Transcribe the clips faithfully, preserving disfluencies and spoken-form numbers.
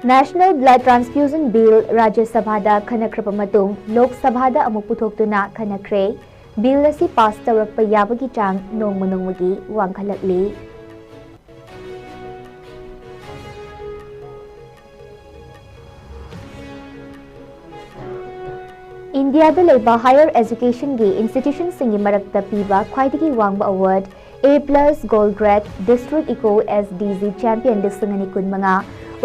National Blood Transfusion Bill ꯔꯥꯖ꯭ꯌ ꯁꯚꯥꯗ ꯈꯟꯅꯈ꯭ꯔꯕ ꯃꯇꯨꯡ ꯂꯣꯛ ꯁꯚꯥꯗ ꯑꯃꯨꯛ ꯄꯨꯊꯣꯛꯇꯨꯅ ꯈꯟꯅꯈ꯭ꯔꯦ꯫ ꯕꯤꯜ ꯑꯁꯤ ꯄꯥꯁ ꯇꯧꯔꯛꯄ ꯌꯥꯕꯒꯤ ꯆꯥꯡ ꯅꯣꯡꯃ ꯅꯣꯡꯃꯒꯤ ꯋꯥꯡꯈꯠꯂꯛꯂꯤ꯫ ꯏꯟꯗꯤꯌꯥꯗ ꯂꯩꯕ ꯍꯥꯌꯔ ꯑꯦꯖꯨꯀꯦꯁꯟꯒꯤ ꯏꯟꯁꯇꯤꯇ꯭ꯌꯨꯁꯟꯁꯤꯡꯒꯤ ꯃꯔꯛꯇ ꯄꯤꯕ ꯈ꯭ꯋꯥꯏꯗꯒꯤ ꯋꯥꯡꯕ award A plus Gold Grade District Eco S D G Champion ꯂꯤꯁꯤꯡ ꯑꯅꯤ ꯀꯨꯟꯃꯉꯥ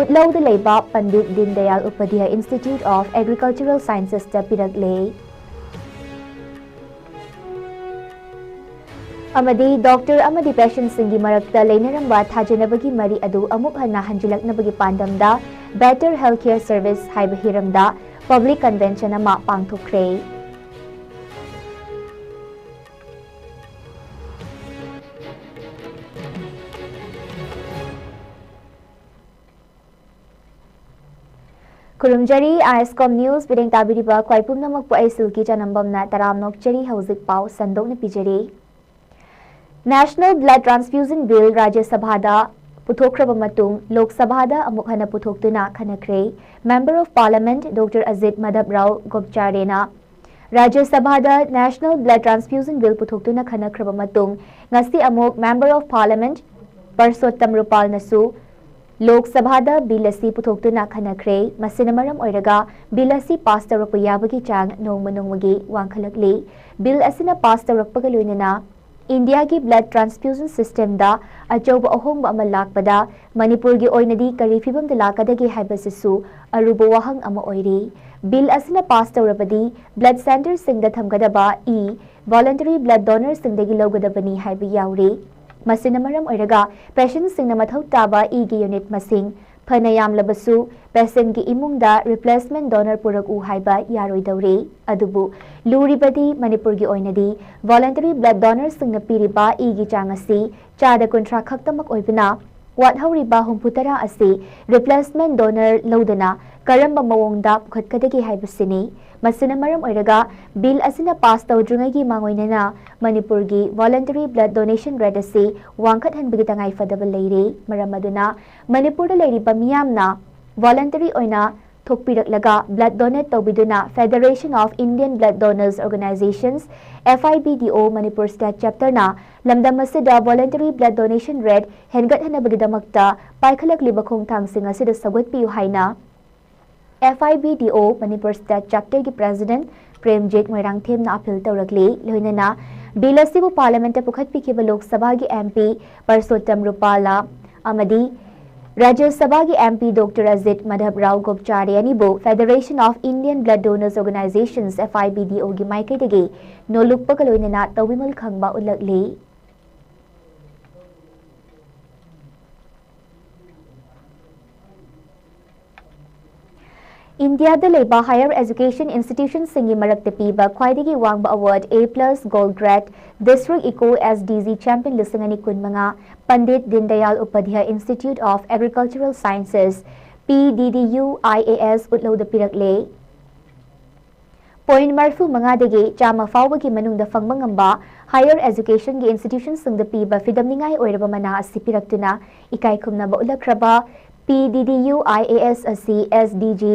ꯎꯠꯂꯧꯗ ꯂꯩꯕ Pandit Deendayal Upadhyay Institute of Agricultural Sciences ꯇ ꯄꯤꯔꯛꯂꯦ꯫ ꯑꯃꯗꯤ ꯗꯣꯛꯇꯔ ꯑꯃꯗꯤ ꯄꯦꯁꯦꯟꯠꯁꯤꯡꯒꯤ ꯃꯔꯛꯇ ꯂꯩꯅꯔꯝꯕ ꯊꯥꯖꯅꯕꯒꯤ ꯃꯔꯤ ꯑꯗꯨ ꯑꯃꯨꯛ ꯍꯟꯅ ꯍꯟꯖꯤꯜꯂꯛꯅꯕꯒꯤ ꯄꯥꯟꯗꯝꯗ Better Healthcare Service ꯍꯥꯏꯕ ꯍꯤꯔꯝꯗ ꯄꯕ꯭ꯂꯤꯛ ꯀꯟꯚꯦꯟꯁꯟ ꯑꯃ ꯄꯥꯡꯊꯣꯛꯈ꯭ꯔꯦ꯫ ꯈꯨꯔꯨꯝꯖꯔꯤ, ꯑꯥꯏ ꯑꯦꯁ ꯀꯣꯝ ꯅ꯭ꯌꯨꯁ ꯃꯤꯠꯌꯦꯡ ꯇꯥꯕꯤꯔꯤꯕ ꯈ꯭ꯋꯥꯏ ꯄꯨꯝꯅꯃꯛꯄꯨ ꯑꯩ ꯁꯤꯜꯀꯤ ꯆꯅꯝꯕꯝꯅ ꯇꯔꯥꯝꯅ ꯑꯣꯛꯆꯔꯤ꯫ ꯍꯧꯖꯤꯛ ꯄꯥꯎ ꯁꯟꯗꯣꯛꯅ ꯄꯤꯖꯔꯤ꯫ National Blood Transfusion Bill ꯔꯥꯖ꯭ꯌ ꯁꯚꯥꯗ ꯄꯨꯊꯣꯛꯈ꯭ꯔꯕ ꯃꯇꯨꯡ ꯂꯣꯛ ꯁꯚꯥꯗ ꯑꯃꯨꯛ ꯍꯟꯅ ꯄꯨꯊꯣꯛꯇꯨꯅ ꯈꯟꯅꯈ꯭ꯔꯦ꯫ Member of Parliament doctor Ajit Madhab Rao ꯒꯣꯞꯆꯥꯔꯦꯅ ꯔꯥꯖ꯭ꯌ ꯁꯚꯥꯗ National Blood Transfusion Bill ꯄꯨꯊꯣꯛꯇꯨꯅ ꯈꯟꯅꯈ꯭ꯔꯕ ꯃꯇꯨꯡ ꯉꯁꯤ ꯑꯃꯨꯛ Member of Parliament ꯄꯔꯁꯣꯠꯇꯝ ꯔꯨꯄꯥꯜꯅꯁꯨ ꯂꯣꯛ ꯁꯚꯥꯗ ꯕꯤꯜ ꯑꯁꯤ ꯄꯨꯊꯣꯛꯇꯨꯅ ꯈꯟꯅꯈ꯭ꯔꯦ꯫ ꯃꯁꯤꯅ ꯃꯔꯝ ꯑꯣꯏꯔꯒ ꯕꯤꯜ ꯑꯁꯤ ꯄꯥꯁ ꯇꯧꯔꯛꯄ ꯌꯥꯕꯒꯤ ꯆꯥꯡ ꯅꯣꯡꯃ ꯅꯣꯡꯃꯒꯤ ꯋꯥꯡꯈꯠꯂꯛꯂꯤ꯫ ꯕꯤꯜ ꯑꯁꯤꯅ ꯄꯥꯁ ꯇꯧꯔꯛꯄꯒ ꯂꯣꯏꯅꯅ ꯏꯟꯗꯤꯌꯥꯒꯤ blood transfusion system ꯗ ꯑꯆꯧꯕ ꯑꯍꯣꯡꯕ ꯑꯃ ꯂꯥꯛꯄꯗ ꯃꯅꯤꯄꯨꯔꯒꯤ ꯑꯣꯏꯅꯗꯤ ꯀꯔꯤ ꯐꯤꯕꯝꯗ ꯂꯥꯛꯀꯗꯒꯦ ꯍꯥꯏꯕꯁꯤꯁꯨ ꯑꯔꯨꯕ ꯋꯥꯍꯪ ꯑꯃ ꯑꯣꯏꯔꯤ꯫ ꯕꯤꯜ ꯑꯁꯤꯅ ꯄꯥꯁ ꯇꯧꯔꯕꯗꯤ blood centre ꯁꯤꯡꯗ ꯊꯝꯒꯗꯕ ꯏ voluntary blood donor ꯁꯤꯡꯗꯒꯤ ꯂꯧꯒꯗꯕꯅꯤ ꯍꯥꯏꯕ ꯌꯥꯎꯔꯤ꯫ ꯃꯁꯤꯅ ꯃꯔꯝ ꯑꯣꯏꯔꯒ ꯄꯦꯁꯦꯟꯠꯁꯤꯡꯅ ꯃꯊꯧ ꯇꯥꯕ ꯏꯒꯤ ꯌꯨꯅꯤꯠ ꯃꯁꯤꯡ ꯐꯅ ꯌꯥꯝꯂꯕꯁꯨ ꯄꯦꯁꯦꯟꯠꯀꯤ ꯏꯃꯨꯡꯗ replacement donor ꯄꯨꯔꯛꯎ ꯍꯥꯏꯕ ꯌꯥꯔꯣꯏꯗꯧꯔꯤ꯫ ꯑꯗꯨꯕꯨ ꯂꯨꯔꯤꯕꯗꯤ ꯃꯅꯤꯄꯨꯔꯒꯤ ꯑꯣꯏꯅꯗꯤ voluntary blood donor ꯁꯤꯡꯅ ꯄꯤꯔꯤꯕ ꯏꯒꯤ ꯆꯥꯡ ꯑꯁꯤ ꯆꯥꯗ ꯀꯨꯟꯊ꯭ꯔꯥ ꯈꯛꯇꯃꯛ ꯑꯣꯏꯕꯅ ꯋꯥꯠꯍꯧꯔꯤꯕ ꯍꯨꯝꯐꯨ ꯇꯔꯥ ꯑꯁꯤ replacement donor ꯂꯧꯗꯅ ꯀꯔꯝꯕ ꯃꯑꯣꯡꯗ ꯄꯨꯈꯠꯀꯗꯒꯦ ꯍꯥꯏꯕꯁꯤꯅꯤ꯫ ꯃꯁꯤꯅ ꯃꯔꯝ ꯑꯣꯏꯔꯒ ꯕꯤꯜ ꯑꯁꯤꯅ ꯄꯥꯁ ꯇꯧꯗ꯭ꯔꯤꯉꯩꯒꯤ ꯃꯥꯡꯑꯣꯏꯅꯅ ꯃꯅꯤꯄꯨꯔꯒꯤ voluntary blood donation rate ꯑꯁꯤ ꯋꯥꯡꯈꯠꯍꯟꯕꯒꯤ ꯇꯉꯥꯏ ꯐꯗꯕ ꯂꯩꯔꯦ꯫ ꯃꯔꯝ ꯑꯗꯨꯅ ꯃꯅꯤꯄꯨꯔꯗ ꯂꯩꯔꯤꯕ ꯃꯤꯌꯥꯝꯅ voluntary ꯑꯣꯏꯅ ꯊꯣꯛꯄꯤꯔꯛꯂꯒ blood donate ꯇꯧꯕꯤꯗꯨꯅ Federation of Indian Blood Donors Organizations, F I B D O, Manipur State Chapterꯅ ꯂꯝꯗꯝ ꯑꯁꯤꯗ voluntary blood donation rate ꯍꯦꯟꯒꯠꯍꯟꯅꯕꯒꯤꯗꯃꯛꯇ ꯄꯥꯏꯈꯠꯂꯛꯂꯤꯕ ꯈꯣꯡꯊꯥꯡꯁꯤꯡ ꯑꯁꯤꯗ ꯁꯧꯒꯠꯄꯤꯌꯨ ꯍꯥꯏꯅ F I B D O Manipur State Chapterꯒꯤ President Premjit ꯃꯣꯏꯔꯥꯡꯊꯦꯝꯅ appeal ꯇꯧꯔꯛꯂꯤ꯫ ꯂꯣꯏꯅꯅ bill ꯑꯁꯤꯕꯨ Parliamentꯇ ꯄꯨꯈꯠꯄꯤꯈꯤꯕ ꯂꯣꯛ ꯁꯚꯥꯒꯤ M P ꯄꯔꯁꯣꯠꯇꯝ ꯔꯨꯄꯥꯂꯥ ꯑꯃꯗꯤ ꯔꯥꯖ꯭ꯌ ꯁꯚꯥꯒꯤ M P Doctor Ajit Madhav Rao Gopchare ꯑꯅꯤꯕꯨ Federation of Indian Blood Donors Organizations, F I B D Oꯒꯤ ꯃꯥꯏꯀꯩꯗꯒꯤ ꯅꯣꯜꯂꯨꯛꯄꯒ ꯂꯣꯏꯅꯅ ꯇꯧꯕꯤꯃꯜ ꯈꯪꯕ ꯎꯠꯂꯛꯂꯤ꯫ ꯏꯟꯗꯤꯌꯥꯗ ꯂꯩꯕ higher education institutionꯁꯤꯡꯒꯤ ꯃꯔꯛꯇ ꯄꯤꯕ ꯈ꯭ꯋꯥꯏꯗꯒꯤ ꯋꯥꯡꯕ award A plus Gold Grade District Eco S D G Champion ꯂꯤꯁꯤꯡ ꯑꯅꯤ ꯀꯨꯟꯃꯉꯥ Pandit Deendayal Upadhyay Institute of Agricultural Sciences, P D D U I A S, ꯎꯠꯂꯧꯗ ꯄꯤꯔꯛꯂꯦ꯫ Point ꯃꯔꯤꯐꯨ ꯃꯉꯥꯗꯒꯤ ꯆꯥꯝꯃ ꯐꯥꯎꯕꯒꯤ ꯃꯅꯨꯡꯗ ꯐꯪꯕ ꯉꯝꯕ higher educationꯒꯤ institutionꯁꯤꯡꯗ ꯄꯤꯕ ꯐꯤꯗꯝꯅꯤꯡꯉꯥꯏ ꯑꯣꯏꯔꯕ ꯃꯅꯥ ꯑꯁꯤ ꯄꯤꯔꯛꯇꯨꯅ ꯏꯀꯥꯏ ꯈꯨꯝꯅꯕ ꯎꯠꯂꯛꯈ꯭ꯔꯕ P D D U I A S ꯑꯁꯤ S D G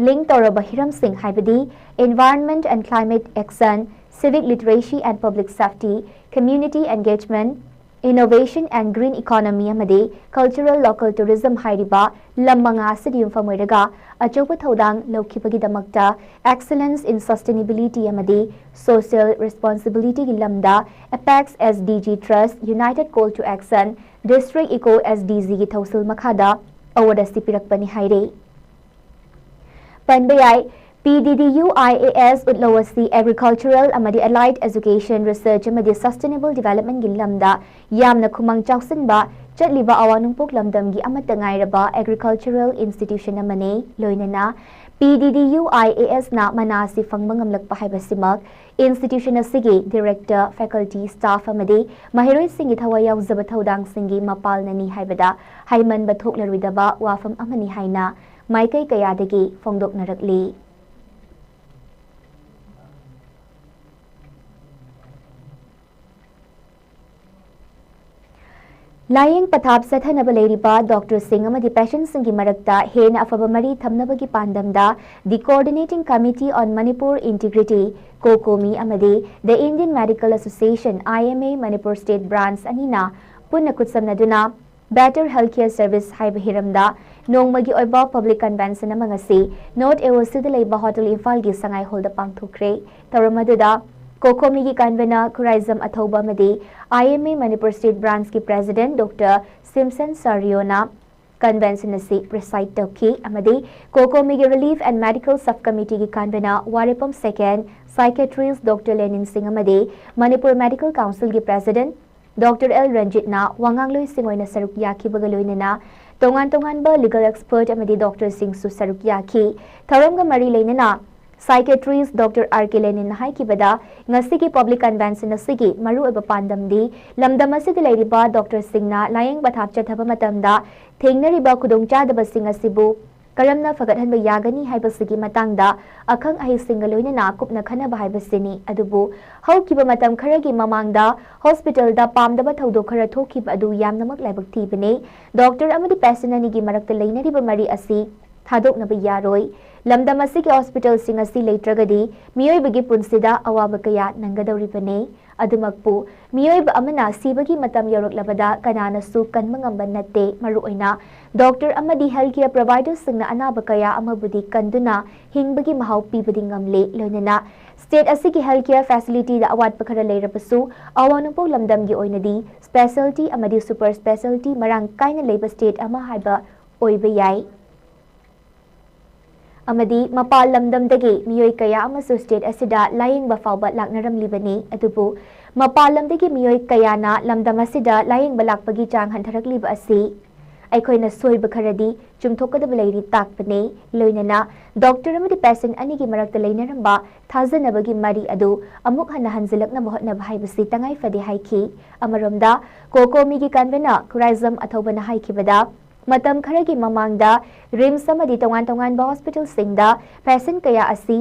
link ꯇꯧꯔꯕ ꯍꯤꯔꯝꯁꯤꯡ, ꯍꯥꯏꯕꯗꯤ Environment and Climate Action, Civic Literacy and Public Safety, Community Engagement, Innovation and Green Economy ꯑꯃꯗꯤ Cultural Local Tourism ꯍꯥꯏꯔꯤꯕ ꯂꯝ ꯃꯉꯥ ꯑꯁꯤꯗ ꯌꯨꯝꯐꯝ ꯑꯣꯏꯔꯒ ꯑꯆꯧꯕ ꯊꯧꯗꯥꯡ ꯂꯧꯈꯤꯕꯒꯤꯗꯃꯛꯇ Excellence in Sustainability ꯑꯃꯗꯤ Social Responsibilityꯒꯤ ꯂꯝꯗ Apex S D G Trust, United Call to Action, District Eco S D Gꯒꯤ ꯊꯧꯁꯤꯜ ꯃꯈꯥꯗ award ꯑꯁꯤ ꯄꯤꯔꯛꯄꯅꯤ ꯍꯥꯏꯔꯤ꯫ ꯄꯟꯕ ꯌꯥꯏ, P D D U I A S ꯎꯠꯂꯧ ꯑꯁꯤ agricultural ꯑꯃꯗꯤ allied education, research ꯑꯃꯗꯤ sustainable developmentꯒꯤ ꯂꯝꯗ ꯌꯥꯝꯅ ꯈꯨꯃꯥꯡ ꯆꯥꯎꯁꯤꯟꯕ ꯆꯠꯂꯤꯕ ꯑꯋꯥ ꯅꯣꯡꯄꯣꯛ ꯂꯝꯗꯝꯒꯤ ꯑꯃꯠꯇ ꯉꯥꯏꯔꯕ agricultural institution ꯑꯃꯅꯤ꯫ ꯂꯣꯏꯅꯅ P D D U I A Sꯅ ꯃꯅꯥ ꯑꯁꯤ ꯐꯪꯕ ꯉꯝꯂꯛꯄ ꯍꯥꯏꯕꯁꯤꯃꯛ institution ꯑꯁꯤꯒꯤ director, faculty, staff ꯑꯃꯗꯤ ꯃꯍꯩꯔꯣꯏꯁꯤꯡꯒꯤ ꯊꯋꯥꯏ ꯌꯥꯎꯖꯕ ꯊꯧꯗꯥꯡꯁꯤꯡꯒꯤ ꯃꯄꯥꯜꯅꯅꯤ ꯍꯥꯏꯕꯗ ꯍꯥꯏꯃꯟꯕ ꯊꯣꯛꯂꯔꯣꯏꯗꯕ ꯋꯥꯐꯝ ꯑꯃꯅꯤ ꯍꯥꯏꯅ ꯃꯥꯏꯀꯩ ꯀꯌꯥꯗꯒꯤ ꯐꯣꯡꯗꯣꯛꯅꯔꯛꯂꯤ꯫ ꯂꯥꯌꯦꯡ ꯄꯊꯥꯞ ꯆꯠꯊꯅꯕ ꯂꯩꯔꯤꯕ ꯗꯣꯛꯇꯔꯁꯤꯡ ꯑꯃꯗꯤ ꯄꯦꯁꯦꯟꯠꯁꯤꯡꯒꯤ ꯃꯔꯛꯇ ꯍꯦꯟꯅ ꯑꯐꯕ ꯃꯔꯤ ꯊꯝꯅꯕꯒꯤ ꯄꯥꯟꯗꯝꯗ The Coordinating Committee on Manipur Integrity, COCOMI, ꯑꯃꯗꯤ The Indian Medical Association, IMA, Manipur State Branch ꯑꯅꯤꯅ ꯄꯨꯟꯅ ꯈꯨꯠꯁꯝꯅꯗꯨꯅ Better Healthcare Service ꯍꯥꯏꯕ ꯍꯤꯔꯝꯗ ꯅꯣꯡꯃꯒꯤ ꯑꯣꯏꯕ ꯄꯕ꯭ꯂꯤꯛ ꯀꯟꯚꯦꯟꯁꯟ ꯑꯃ ꯉꯁꯤ ꯅꯣꯔꯠ ꯑꯦ ꯑꯣ ꯁꯤꯗ ꯂꯩꯕ ꯍꯣꯇꯦꯜ ꯏꯝꯐꯥꯜꯒꯤ ꯁꯉꯥꯏ ꯍꯣꯜꯗ ꯄꯥꯡꯊꯣꯛꯈ꯭ꯔꯦ꯫ ꯊꯧꯔꯝ ꯑꯗꯨꯗ ꯀꯣꯀꯣꯃꯤꯒꯤ ꯀꯟꯚꯦꯅꯔ ꯈꯨꯔꯥꯏꯖꯝ ꯑꯊꯧꯕ ꯑꯃꯗꯤ IMA Manipur State Branchꯀꯤ president doctor Simson Sariyon convention ꯑꯁꯤ ꯄ꯭ꯔꯤꯁꯥꯏꯗ ꯇꯧꯈꯤ ꯑꯃꯗꯤ ꯀꯣꯀꯣꯃꯤꯒꯤ Relief and Medical Sub Committeeꯒꯤ convener Warepam Seken, psychiatrist doctor Lenin Singh ꯑꯃꯗꯤ ꯃꯅꯤꯄꯨꯔ ꯃꯦꯗꯤꯀꯦꯜ ꯀꯥꯎꯟꯁꯤꯜꯒꯤ ꯄ꯭ꯔꯦꯁꯤꯗꯦꯟꯠ ꯗꯣꯛꯇꯔ ꯑꯦꯜ ꯔꯟꯖꯤꯠꯅ ꯋꯥꯉꯥꯡꯂꯣꯏꯁꯤꯡ ꯑꯣꯏꯅ ꯁꯔꯨꯛ ꯌꯥꯈꯤꯕꯒ ꯂꯣꯏꯅꯅ ꯇꯣꯉꯥꯟ ꯇꯣꯉꯥꯟꯕ ꯂꯤꯒꯦꯜ ꯑꯦꯛꯁꯄꯔꯠ ꯑꯃꯗꯤ ꯗꯣꯛꯇꯔꯁꯤꯡꯁꯨ ꯁꯔꯨꯛ ꯌꯥꯈꯤ꯫ ꯊꯧꯔꯝꯒ ꯃꯔꯤ ꯂꯩꯅꯅ ꯁꯥꯏꯀꯦꯇ꯭ꯔꯤꯁ ꯗꯣꯛꯇꯔ ꯑꯥꯔ ꯀꯦ ꯂꯦꯅꯤꯟꯅ ꯍꯥꯏꯈꯤꯕꯗ, ꯉꯁꯤꯒꯤ ꯄꯕ꯭ꯂꯤꯛ ꯀꯟꯚꯦꯟꯁꯟ ꯑꯁꯤꯒꯤ ꯃꯔꯨꯑꯣꯏꯕ ꯄꯥꯟꯗꯝꯗꯤ ꯂꯝꯗꯝ ꯑꯁꯤꯗ ꯂꯩꯔꯤꯕ ꯗꯣꯛꯇꯔꯁꯤꯡꯅ ꯂꯥꯌꯦꯡ ꯄꯊꯥꯞ ꯆꯠꯊꯕ ꯃꯇꯝꯗ ꯊꯦꯡꯅꯔꯤꯕ ꯈꯨꯗꯣꯡꯆꯥꯗꯕꯁꯤꯡ ꯑꯁꯤꯕꯨ ꯀꯔꯝꯅ ꯐꯒꯠꯍꯟꯕ ꯌꯥꯒꯅꯤ ꯍꯥꯏꯕꯁꯤꯒꯤ ꯃꯇꯥꯡꯗ ꯑꯈꯪ ꯑꯍꯩꯁꯤꯡꯒ ꯂꯣꯏꯅꯅ ꯀꯨꯞꯅ ꯈꯟꯅꯕ ꯍꯥꯏꯕꯁꯤꯅꯤ꯫ ꯑꯗꯨꯕꯨ ꯍꯧꯈꯤꯕ ꯃꯇꯝ ꯈꯔꯒꯤ ꯃꯃꯥꯡꯗ ꯍꯣꯁꯄꯤꯇꯥꯜꯗ ꯄꯥꯝꯗꯕ ꯊꯧꯗꯣꯛ ꯈꯔ ꯊꯣꯛꯈꯤꯕ ꯑꯗꯨ ꯌꯥꯝꯅꯃꯛ ꯂꯥꯏꯕꯛ ꯊꯤꯕꯅꯤ꯫ ꯗꯣꯛꯇꯔ ꯑꯃꯗꯤ ꯄꯦꯁꯦꯟꯠ ꯑꯅꯤꯒꯤ ꯃꯔꯛꯇ ꯂꯩꯅꯔꯤꯕ ꯃꯔꯤ ꯑꯁꯤ ꯊꯥꯗꯣꯛꯅꯕ ꯌꯥꯔꯣꯏ꯫ ꯂꯝꯗꯝ ꯑꯁꯤꯒꯤ ꯍꯣꯁꯄꯤꯇꯥꯜꯁꯤꯡ ꯑꯁꯤ ꯂꯩꯇ꯭ꯔꯒꯗꯤ ꯃꯤꯑꯣꯏꯕꯒꯤ ꯄꯨꯟꯁꯤꯗ ꯑꯋꯥꯕ ꯀꯌꯥ ꯅꯪꯒꯗꯧꯔꯤꯕꯅꯤ꯫ ꯑꯗꯨꯃꯛꯄꯨ, ꯃꯤꯑꯣꯏꯕ ꯑꯃꯅ ꯁꯤꯕꯒꯤ ꯃꯇꯝ ꯌꯧꯔꯛꯂꯕꯗ ꯀꯅꯥꯅꯁꯨ ꯀꯟꯕ ꯉꯝꯕ ꯅꯠꯇꯦ꯫ ꯃꯔꯨꯑꯣꯏꯅ ꯗꯣꯛꯇꯔ ꯑꯃꯗꯤ ꯍꯦꯜꯊ ꯀꯦꯌꯔ ꯄ꯭ꯔꯣꯚꯥꯏꯗꯔꯁꯤꯡꯅ ꯑꯅꯥꯕ ꯀꯌꯥ ꯑꯃꯕꯨꯗꯤ ꯀꯟꯗꯨꯅ ꯍꯤꯡꯕꯒꯤ ꯃꯍꯥꯎ ꯄꯤꯕꯗꯤ ꯉꯝꯂꯦ꯫ ꯂꯣꯏꯅꯅ ꯁ꯭ꯇꯦꯠ ꯑꯁꯤꯒꯤ ꯍꯦꯜꯊ ꯀꯦꯌꯔ ꯐꯦꯁꯤꯂꯤꯇꯤꯗ ꯑꯋꯥꯠꯄ ꯈꯔ ꯂꯩꯔꯕꯁꯨ, ꯑꯋꯥꯡ ꯅꯣꯡꯄꯣꯛ ꯂꯝꯗꯝꯒꯤ ꯑꯣꯏꯅꯗꯤ ꯁ꯭ꯄꯦꯁꯤꯌꯦꯜꯇꯤ ꯑꯃꯗꯤ ꯁꯨꯄꯔ ꯁ꯭ꯄꯦꯁꯤꯌꯦꯜꯇꯤ ꯃꯔꯥꯡ ꯀꯥꯏꯅ ꯂꯩꯕ ꯁ꯭ꯇꯦꯠ ꯑꯃ ꯍꯥꯏꯕ ꯑꯣꯏꯕ ꯌꯥꯏ꯫ ꯑꯃꯗꯤ ꯃꯄꯥꯟ ꯂꯝꯗꯝꯗꯒꯤ ꯃꯤꯑꯣꯏ ꯀꯌꯥ ꯑꯃꯁꯨ ꯁ꯭ꯇꯦꯠ ꯑꯁꯤꯗ ꯂꯥꯌꯦꯡꯕ ꯐꯥꯎꯕ ꯂꯥꯛꯅꯔꯝꯂꯤꯕꯅꯤ꯫ ꯑꯗꯨꯕꯨ ꯃꯄꯥꯟ ꯂꯝꯗꯒꯤ ꯃꯤꯑꯣꯏ ꯀꯌꯥꯅ ꯂꯝꯗꯝ ꯑꯁꯤꯗ ꯂꯥꯌꯦꯡꯕ ꯂꯥꯛꯄꯒꯤ ꯆꯥꯡ ꯍꯟꯊꯔꯛꯂꯤꯕ ꯑꯁꯤ ꯑꯩꯈꯣꯏꯅ ꯁꯣꯏꯕ ꯈꯔꯗꯤ ꯆꯨꯝꯊꯣꯛꯀꯗꯕ ꯂꯩꯔꯤ ꯇꯥꯛꯄꯅꯤ꯫ ꯂꯣꯏꯅꯅ ꯗꯣꯛꯇꯔ ꯑꯃꯗꯤ ꯄꯦꯁꯦꯟꯠ ꯑꯅꯤꯒꯤ ꯃꯔꯛꯇ ꯂꯩꯅꯔꯝꯕ ꯊꯥꯖꯅꯕꯒꯤ ꯃꯔꯤ ꯑꯗꯨ ꯑꯃꯨꯛ ꯍꯟꯅ ꯍꯟꯖꯤꯜꯂꯛꯅꯕ ꯍꯣꯠꯅꯕ ꯍꯥꯏꯕꯁꯤ ꯇꯉꯥꯏ ꯐꯗꯦ ꯍꯥꯏꯈꯤ꯫ ꯑꯃꯔꯣꯝꯗ ꯀꯣꯀꯣꯃꯤꯒꯤ ꯀꯟꯚꯦꯅꯔ ꯈꯨꯔꯥꯏꯖꯝ ꯑꯊꯧꯕꯅ ꯍꯥꯏꯈꯤꯕꯗ, ꯃꯇꯝ ꯈꯔꯒꯤ ꯃꯃꯥꯡꯗ ꯔꯤꯝꯁ ꯑꯃꯗꯤ ꯇꯣꯉꯥꯟ ꯇꯣꯉꯥꯟꯕ ꯍꯣꯁꯄꯤꯇꯥꯜꯁꯤꯡꯗ ꯄꯦꯁꯦꯟꯠ ꯀꯌꯥ ꯑꯁꯤ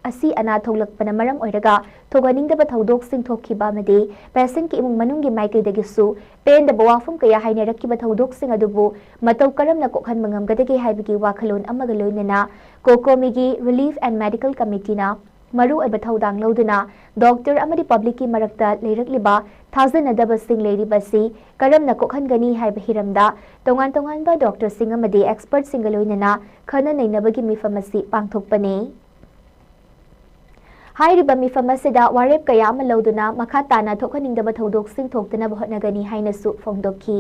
ꯑꯁꯤ ꯑꯅꯥ ꯊꯣꯛꯂꯛꯄꯅ ꯃꯔꯝ ꯑꯣꯏꯔꯒ ꯊꯣꯛꯍꯟꯅꯤꯡꯗꯕ ꯊꯧꯗꯣꯛꯁꯤꯡ ꯊꯣꯛꯈꯤꯕ ꯑꯃꯗꯤ ꯄꯦꯁꯦꯟꯠꯀꯤ ꯏꯃꯨꯡ ꯃꯅꯨꯡꯒꯤ ꯃꯥꯏꯀꯩꯗꯒꯤꯁꯨ ꯄꯦꯟꯗꯕ ꯋꯥꯐꯝ ꯀꯌꯥ ꯍꯥꯏꯅꯔꯛꯈꯤꯕ ꯊꯧꯗꯣꯛꯁꯤꯡ ꯑꯗꯨꯕꯨ ꯃꯇꯧ ꯀꯔꯝꯅ ꯀꯣꯛꯍꯟꯕ ꯉꯝꯒꯗꯒꯦ ꯍꯥꯏꯕꯒꯤ ꯋꯥꯈꯜꯂꯣꯟ ꯑꯃꯒ ꯂꯣꯏꯅꯅ ꯀꯣꯀꯣꯃꯤꯒꯤ Relief and Medical Committeeꯅ ꯃꯔꯨꯑꯣꯏꯕ ꯊꯧꯗꯥꯡ ꯂꯧꯗꯨꯅ ꯗꯣꯛꯇꯔ ꯑꯃꯗꯤ ꯄꯕ꯭ꯂꯤꯛꯀꯤ ꯃꯔꯛꯇ ꯂꯩꯔꯛꯂꯤꯕ ꯊꯥꯖꯅꯗꯕꯁꯤꯡ ꯂꯩꯔꯤꯕꯁꯤ ꯀꯔꯝꯅ ꯀꯣꯛꯍꯟꯒꯅꯤ ꯍꯥꯏꯕ ꯍꯤꯔꯝꯗ ꯇꯣꯉꯥꯟ ꯇꯣꯉꯥꯟꯕ ꯗꯣꯛꯇꯔꯁꯤꯡ ꯑꯃꯗꯤ ꯑꯦꯛꯁꯄꯔꯠꯁꯤꯡꯒ ꯂꯣꯏꯅꯅ ꯈꯟꯅ ꯅꯩꯅꯕꯒꯤ ꯃꯤꯐꯝ ꯑꯁꯤ ꯄꯥꯡꯊꯣꯛꯄꯅꯤ꯫ ꯍꯥꯏꯔꯤꯕ ꯃꯤꯐꯝ ꯑꯁꯤꯗ ꯋꯥꯔꯦꯞ ꯀꯌꯥ ꯑꯃ ꯂꯧꯗꯨꯅ ꯃꯈꯥ ꯇꯥꯅ ꯊꯣꯛꯍꯟꯅꯤꯡꯗꯕ ꯊꯧꯗꯣꯛꯁꯤꯡ ꯊꯣꯛꯇꯅꯕ ꯍꯣꯠꯅꯒꯅꯤ ꯍꯥꯏꯅꯁꯨ ꯐꯣꯡꯗꯣꯛꯈꯤ꯫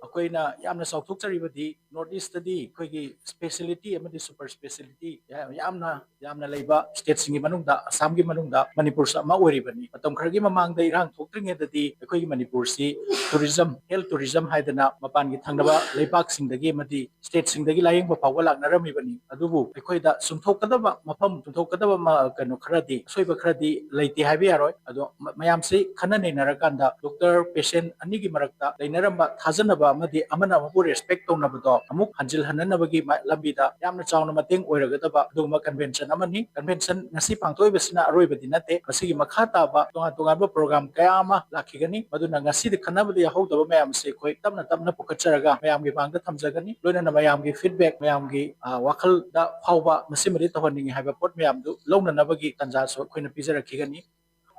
ꯑꯩꯈꯣꯏꯅ ꯌꯥꯝꯅ ꯆꯥꯎꯊꯣꯛꯆꯔꯤꯕꯗꯤ ꯅꯣꯔꯠ ꯏꯁꯇꯗꯤ ꯑꯩꯈꯣꯏꯒꯤ ꯁ꯭ꯄꯦꯁꯤꯌꯦꯂꯤꯇꯤ ꯑꯃꯗꯤ ꯁꯨꯄꯔ ꯁ꯭ꯄꯦꯁꯤꯌꯦꯂꯤꯇꯤ ꯌꯥꯝꯅ ꯌꯥꯝꯅ ꯂꯩꯕ ꯁ꯭ꯇꯦꯠꯁꯤꯡꯒꯤ ꯃꯅꯨꯡꯗ ꯑꯁꯥꯝꯒꯤ ꯃꯅꯨꯡꯗ ꯃꯅꯤꯄꯨꯔꯁꯨ ꯑꯃ ꯑꯣꯏꯔꯤꯕꯅꯤ꯫ ꯃꯇꯝ ꯈꯔꯒꯤ ꯃꯃꯥꯡꯗ ꯏꯔꯥꯡ ꯊꯣꯛꯇ꯭ꯔꯤꯉꯩꯗꯗꯤ ꯑꯩꯈꯣꯏꯒꯤ ꯃꯅꯤꯄꯨꯔꯁꯤ ꯇꯨꯔꯤꯖꯝ, ꯍꯦꯜꯊ ꯇꯨꯔꯤꯖꯝ ꯍꯥꯏꯗꯅ ꯃꯄꯥꯟꯒꯤ ꯊꯪꯅꯕ ꯂꯩꯕꯥꯛꯁꯤꯡꯗꯒꯤ ꯑꯃꯗꯤ ꯁ꯭ꯇꯦꯠꯁꯤꯡꯗꯒꯤ ꯂꯥꯌꯦꯡꯕ ꯐꯥꯎꯕ ꯂꯥꯛꯅꯔꯝꯃꯤꯕꯅꯤ꯫ ꯑꯗꯨꯕꯨ ꯑꯩꯈꯣꯏꯗ ꯆꯨꯝꯊꯣꯛꯀꯗꯕ ꯃꯐꯝ, ꯆꯨꯝꯊꯣꯛꯀꯗꯕ ꯃ-, ꯀꯩꯅꯣ ꯈꯔꯗꯤ, ꯑꯁꯣꯏꯕ ꯈꯔꯗꯤ ꯂꯩꯇꯦ ꯍꯥꯏꯕ ꯌꯥꯔꯣꯏ꯫ ꯑꯗꯣ ꯃ-, ꯃꯌꯥꯝꯁꯤ ꯈꯟꯅ ꯅꯩꯅꯔꯀꯥꯟꯗ ꯗꯣꯛꯇꯔ ꯄꯦꯁꯦꯟꯠ ꯑꯅꯤꯒꯤ ꯃꯔꯛꯇ ꯂꯩꯅꯔꯝꯕ ꯊꯥꯖꯅꯕ ꯑꯃꯗꯤ ꯑꯃꯅ ꯑꯃꯕꯨ ꯔꯦꯁꯄꯦꯛ ꯇꯧꯅꯕꯗꯣ ꯑꯃꯨꯛ ꯍꯟꯖꯤꯜꯍꯟꯅꯅꯕꯒꯤ ꯃ-, ꯂꯝꯕꯤꯗ ꯌꯥꯝꯅ ꯆꯥꯎꯅ ꯃꯇꯦꯡ ꯑꯣꯏꯔꯒꯗꯕ ꯑꯗꯨꯒꯨꯝꯕ ꯀꯟꯚꯦꯟꯁꯟ ꯑꯃꯅꯤ꯫ ꯀꯟꯚꯦꯟꯁꯟ ꯉꯁꯤ ꯄꯥꯡꯊꯣꯛꯏꯕꯁꯤꯅ ꯑꯔꯣꯏꯕꯗꯤ ꯅꯠꯇꯦ꯫ ꯃꯁꯤꯒꯤ ꯃꯈꯥ ꯇꯥꯕ ꯇꯣꯉꯥꯟ ꯇꯣꯉꯥꯟꯕ ꯄ꯭ꯔꯣꯒ꯭ꯔꯥꯝ ꯀꯌꯥ ꯑꯃ ꯂꯥꯛꯈꯤꯒꯅꯤ꯫ ꯃꯗꯨꯅ ꯉꯁꯤꯗꯤ ꯈꯟꯅꯕꯗ ꯌꯥꯎꯍꯧꯗꯕ ꯃꯌꯥꯝꯁꯦ ꯑꯩꯈꯣꯏ ꯇꯞꯅ ꯇꯞꯅ ꯄꯨꯈꯠꯆꯔꯒ ꯃꯌꯥꯝꯒꯤ ꯃꯥꯡꯗ ꯊꯝꯖꯒꯅꯤ꯫ ꯂꯣꯏꯅꯅ ꯃꯌꯥꯝꯒꯤ ꯐꯤꯗꯕꯦꯛ, ꯃꯌꯥꯝꯒꯤ, ꯑ, ꯋꯥꯈꯜꯗ ꯐꯥꯎꯕ ꯃꯁꯤꯃꯗꯤ ꯇꯧꯍꯟꯅꯤꯡꯉꯤ ꯍꯥꯏꯕ ꯄꯣꯠ ꯃꯌꯥꯝꯗꯨ ꯂꯧꯅꯅꯕꯒꯤ ꯇꯥꯟꯖꯥꯁꯨ ꯑꯩꯈꯣꯏꯅ ꯄꯤꯖꯔꯛꯈꯤꯒꯅꯤ꯫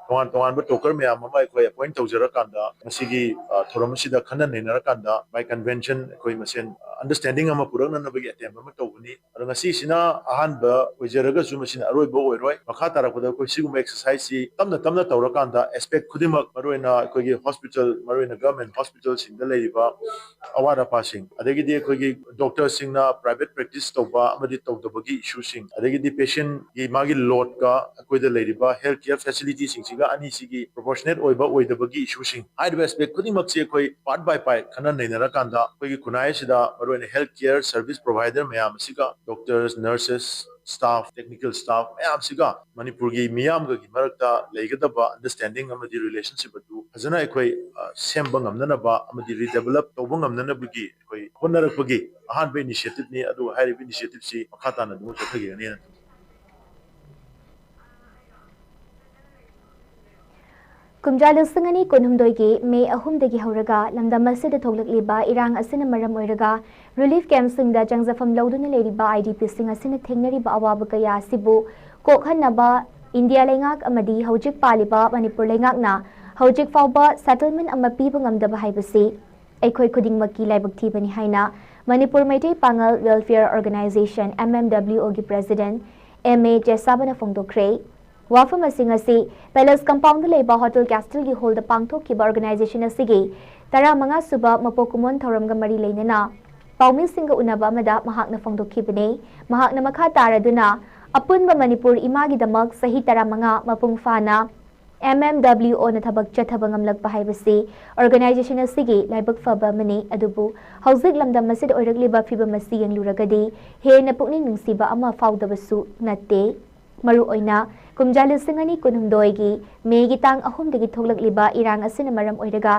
ꯇꯣꯉꯥꯟ ꯇꯣꯉꯥꯟꯕ ꯇꯣꯀꯔ ꯃꯌꯥꯝ ꯑꯃ ꯑꯩꯈꯣꯏ ꯑꯦꯄꯣꯏꯟ ꯇꯧꯖꯔꯀꯥꯟꯗ ꯉꯁꯤꯒꯤ, ꯑ, ꯊꯧꯔꯝ ꯑꯁꯤꯗ ꯈꯟꯅ ꯅꯩꯅꯔꯀꯥꯟꯗ by convention ꯑꯩꯈꯣꯏ ꯃꯁꯦꯟ ꯑꯟꯗꯔꯁ꯭ꯇꯦꯟꯗꯤꯡ ꯑꯃ ꯄꯨꯔꯛꯅꯅꯕꯒꯤ ꯑꯦꯇꯦꯝ ꯑꯃ ꯇꯧꯕꯅꯤ꯫ ꯑꯗꯣ ꯉꯁꯤꯁꯤꯅ ꯑꯍꯥꯟꯕ ꯑꯣꯏꯖꯔꯒꯁꯨ ꯃꯁꯤꯅ ꯑꯔꯣꯏꯕ ꯑꯣꯏꯔꯣꯏ꯫ ꯃꯈꯥ ꯇꯥꯔꯛꯄꯗ ꯑꯩꯈꯣꯏ ꯁꯤꯒꯨꯝꯕ ꯑꯦꯛꯁꯔꯁꯥꯏꯁꯁꯤ ꯇꯞꯅ ꯇꯞꯅ ꯇꯧꯔꯀꯥꯟꯗ ꯑꯦꯁꯄꯦꯛ ꯈꯨꯗꯤꯡꯃꯛ, ꯃꯔꯨꯑꯣꯏꯅ ꯑꯩꯈꯣꯏꯒꯤ ꯍꯣꯁꯄꯤꯇꯥꯜ, ꯃꯔꯨꯑꯣꯏꯅ ꯒꯚꯔꯟꯃꯦꯟꯠ ꯍꯣꯁꯄꯤꯇꯥꯜꯁꯤꯡꯗ ꯂꯩꯔꯤꯕ ꯑꯋꯥꯠ ꯑꯄꯥꯁꯤꯡ, ꯑꯗꯒꯤꯗꯤ ꯑꯩꯈꯣꯏꯒꯤ ꯗꯣꯛꯇꯔꯁꯤꯡꯅ ꯄ꯭ꯔꯥꯏꯚꯦꯠ ꯄ꯭ꯔꯦꯛꯇꯤꯁ ꯇꯧꯕ ꯑꯃꯗꯤ ꯇꯧꯗꯕꯒꯤ ꯏꯁꯨꯁꯤꯡ, ꯑꯗꯒꯤꯗꯤ ꯄꯦꯁꯦꯟꯠꯀꯤ ꯃꯥꯒꯤ ꯂꯣꯗꯀ ꯑꯩꯈꯣꯏꯗ ꯂꯩꯔꯤꯕ ꯍꯦꯜꯊ ꯀꯦꯌꯔ ꯐꯦꯁꯤꯂꯤꯇꯤꯁꯤꯡꯁꯤꯒ ꯑꯅꯤꯁꯤꯒꯤ ꯄ꯭ꯔꯣꯄꯣꯔꯁꯅꯦꯠ ꯑꯣꯏꯕ ꯑꯣꯏꯗꯕꯒꯤ ꯏꯁꯨꯁꯤꯡ, ꯍꯥꯏꯔꯤꯕ ꯑꯦꯁꯄꯦꯛ ꯈꯨꯗꯤꯡꯃꯛꯁꯤ ꯑꯩꯈꯣꯏ ꯄꯥꯔꯠ ꯕꯥꯏ ꯄꯥꯔꯠ ꯈꯟꯅ ꯅꯩꯅꯔꯀꯥꯟꯗ ꯑꯩꯈꯣꯏꯒꯤ ꯈꯨꯟꯅꯥꯏ ꯑꯁꯤꯗ ꯃꯔꯨꯑꯣꯏꯅ ꯍꯦꯜꯊ ꯀꯦꯌꯔ ꯁꯔꯚꯤꯁ ꯄ꯭ꯔꯣꯚꯥꯏꯗꯔ ꯃꯌꯥꯝ ꯑꯁꯤꯒ doctors, nurses, staff, technical staff ꯃꯌꯥꯝꯁꯤꯒ ꯃꯅꯤꯄꯨꯔꯒꯤ ꯃꯤꯌꯥꯝꯒꯒꯤ ꯃꯔꯛꯇ ꯂꯩꯒꯗꯕ understanding ꯑꯃꯗꯤ relationship ꯑꯗꯨ ꯐꯖꯅ ꯑꯩꯈꯣꯏ, ꯑ, ꯁꯦꯝꯕ ꯉꯝꯅꯅꯕ ꯑꯃꯗꯤ redevelop ꯇꯧꯕ ꯉꯝꯅꯅꯕꯒꯤ ꯑꯩꯈꯣꯏ ꯍꯣꯠꯅꯔꯛꯄꯒꯤ ꯑꯍꯥꯟꯕ initiativeꯅꯤ꯫ ꯑꯗꯨꯒ ꯍꯥꯏꯔꯤꯕ initiativeꯁꯤ ꯃꯈꯥ ꯇꯥꯅ ꯑꯗꯨꯝ ꯆꯠꯊꯒꯦꯅ ꯊꯝꯖꯒꯦ꯫ ꯀꯨꯝꯖꯥ ꯂꯤꯁꯤꯡ ꯑꯅꯤ ꯀꯨꯟꯍꯨꯝꯗꯣꯏꯒꯤ ꯃꯦ ꯑꯍꯨꯝꯗꯒꯤ ꯍꯧꯔꯒ ꯂꯝꯗꯝ ꯑꯁꯤꯗ ꯊꯣꯛꯂꯛꯂꯤꯕ ꯏꯔꯥꯡ ꯑꯁꯤꯅ ꯃꯔꯝ ꯑꯣꯏꯔꯒ relief campꯁꯤꯡꯗ ꯆꯪꯖꯐꯝ ꯂꯧꯗꯨꯅ ꯂꯩꯔꯤꯕ IDPꯁꯤꯡ ꯑꯁꯤꯅ ꯊꯦꯡꯅꯔꯤꯕ ꯑꯋꯥꯕ ꯀꯌꯥ ꯑꯁꯤꯕꯨ ꯀꯣꯛꯍꯟꯅꯕ ꯏꯟꯗꯤꯌꯥ ꯂꯩꯉꯥꯛ ꯑꯃꯗꯤ ꯍꯧꯖꯤꯛ ꯄꯥꯜꯂꯤꯕ ꯃꯅꯤꯄꯨꯔ ꯂꯩꯉꯥꯛꯅ ꯍꯧꯖꯤꯛ ꯐꯥꯎꯕ settlement ꯑꯃ ꯄꯤꯕ ꯉꯝꯗꯕ ꯍꯥꯏꯕꯁꯤ ꯑꯩꯈꯣꯏ ꯈꯨꯗꯤꯡꯃꯛꯀꯤ ꯂꯥꯏꯕꯛ ꯊꯤꯕꯅꯤ ꯍꯥꯏꯅ ꯃꯅꯤꯄꯨꯔ ꯃꯩꯇꯩ ꯄꯥꯉꯜ Welfare Organisation, MMWOꯒꯤ President M A ꯆꯦꯁꯥꯕꯅ ꯐꯣꯡꯗꯣꯛꯈ꯭ꯔꯦ꯫ ꯋꯥꯐꯝꯁꯤꯡ ꯑꯁꯤ Palace Compoundꯗ ꯂꯩꯕ Hotel Castleꯒꯤ hallꯗ ꯄꯥꯡꯊꯣꯛꯈꯤꯕ organisation ꯑꯁꯤꯒꯤ ꯇꯔꯥꯃꯉꯥ ꯁꯨꯕ ꯃꯄꯣꯛ ꯀꯨꯝꯑꯣꯟ ꯊꯧꯔꯝꯒ ꯃꯔꯤ ꯂꯩꯅꯅ ꯄꯥꯎꯃꯤꯁꯤꯡꯒ ꯎꯅꯕ ꯑꯃꯗ ꯃꯍꯥꯛꯅ ꯐꯣꯡꯗꯣꯛꯈꯤꯕꯅꯤ꯫ ꯃꯍꯥꯛꯅ ꯃꯈꯥ ꯇꯥꯔꯗꯨꯅ, ꯑꯄꯨꯟꯕ ꯃꯅꯤꯄꯨꯔ ꯏꯃꯥꯒꯤꯗꯃꯛ ꯆꯍꯤ ꯇꯔꯥꯃꯉꯥ ꯃꯄꯨꯡ ꯐꯥꯅ MMWOꯅ ꯊꯕꯛ ꯆꯠꯊꯕ ꯉꯝꯂꯛꯄ ꯍꯥꯏꯕꯁꯤ organisation ꯑꯁꯤꯒꯤ ꯂꯥꯏꯕꯛ ꯐꯕ ꯑꯃꯅꯤ꯫ ꯑꯗꯨꯕꯨ ꯍꯧꯖꯤꯛ ꯂꯝꯗꯝ ꯑꯁꯤꯗ ꯑꯣꯏꯔꯛꯂꯤꯕ ꯐꯤꯕꯝ ꯑꯁꯤ ꯌꯦꯡꯂꯨꯔꯒꯗꯤ ꯍꯦꯟꯅ ꯄꯨꯛꯅꯤꯡ ꯅꯨꯡꯁꯤꯕ ꯑꯃ ꯐꯥꯎꯗꯕꯁꯨ ꯅꯠꯇꯦ꯫ ꯃꯔꯨꯑꯣꯏꯅ ꯀꯨꯝꯖꯥ ꯂꯤꯁꯤꯡ ꯑꯅꯤ ꯀꯨꯟꯍꯨꯝꯗꯣꯏꯒꯤ ꯃꯦꯒꯤ ꯇꯥꯡ ꯑꯍꯨꯝꯗꯒꯤ ꯊꯣꯛꯂꯛꯂꯤꯕ ꯏꯔꯥꯡ ꯑꯁꯤꯅ ꯃꯔꯝ ꯑꯣꯏꯔꯒ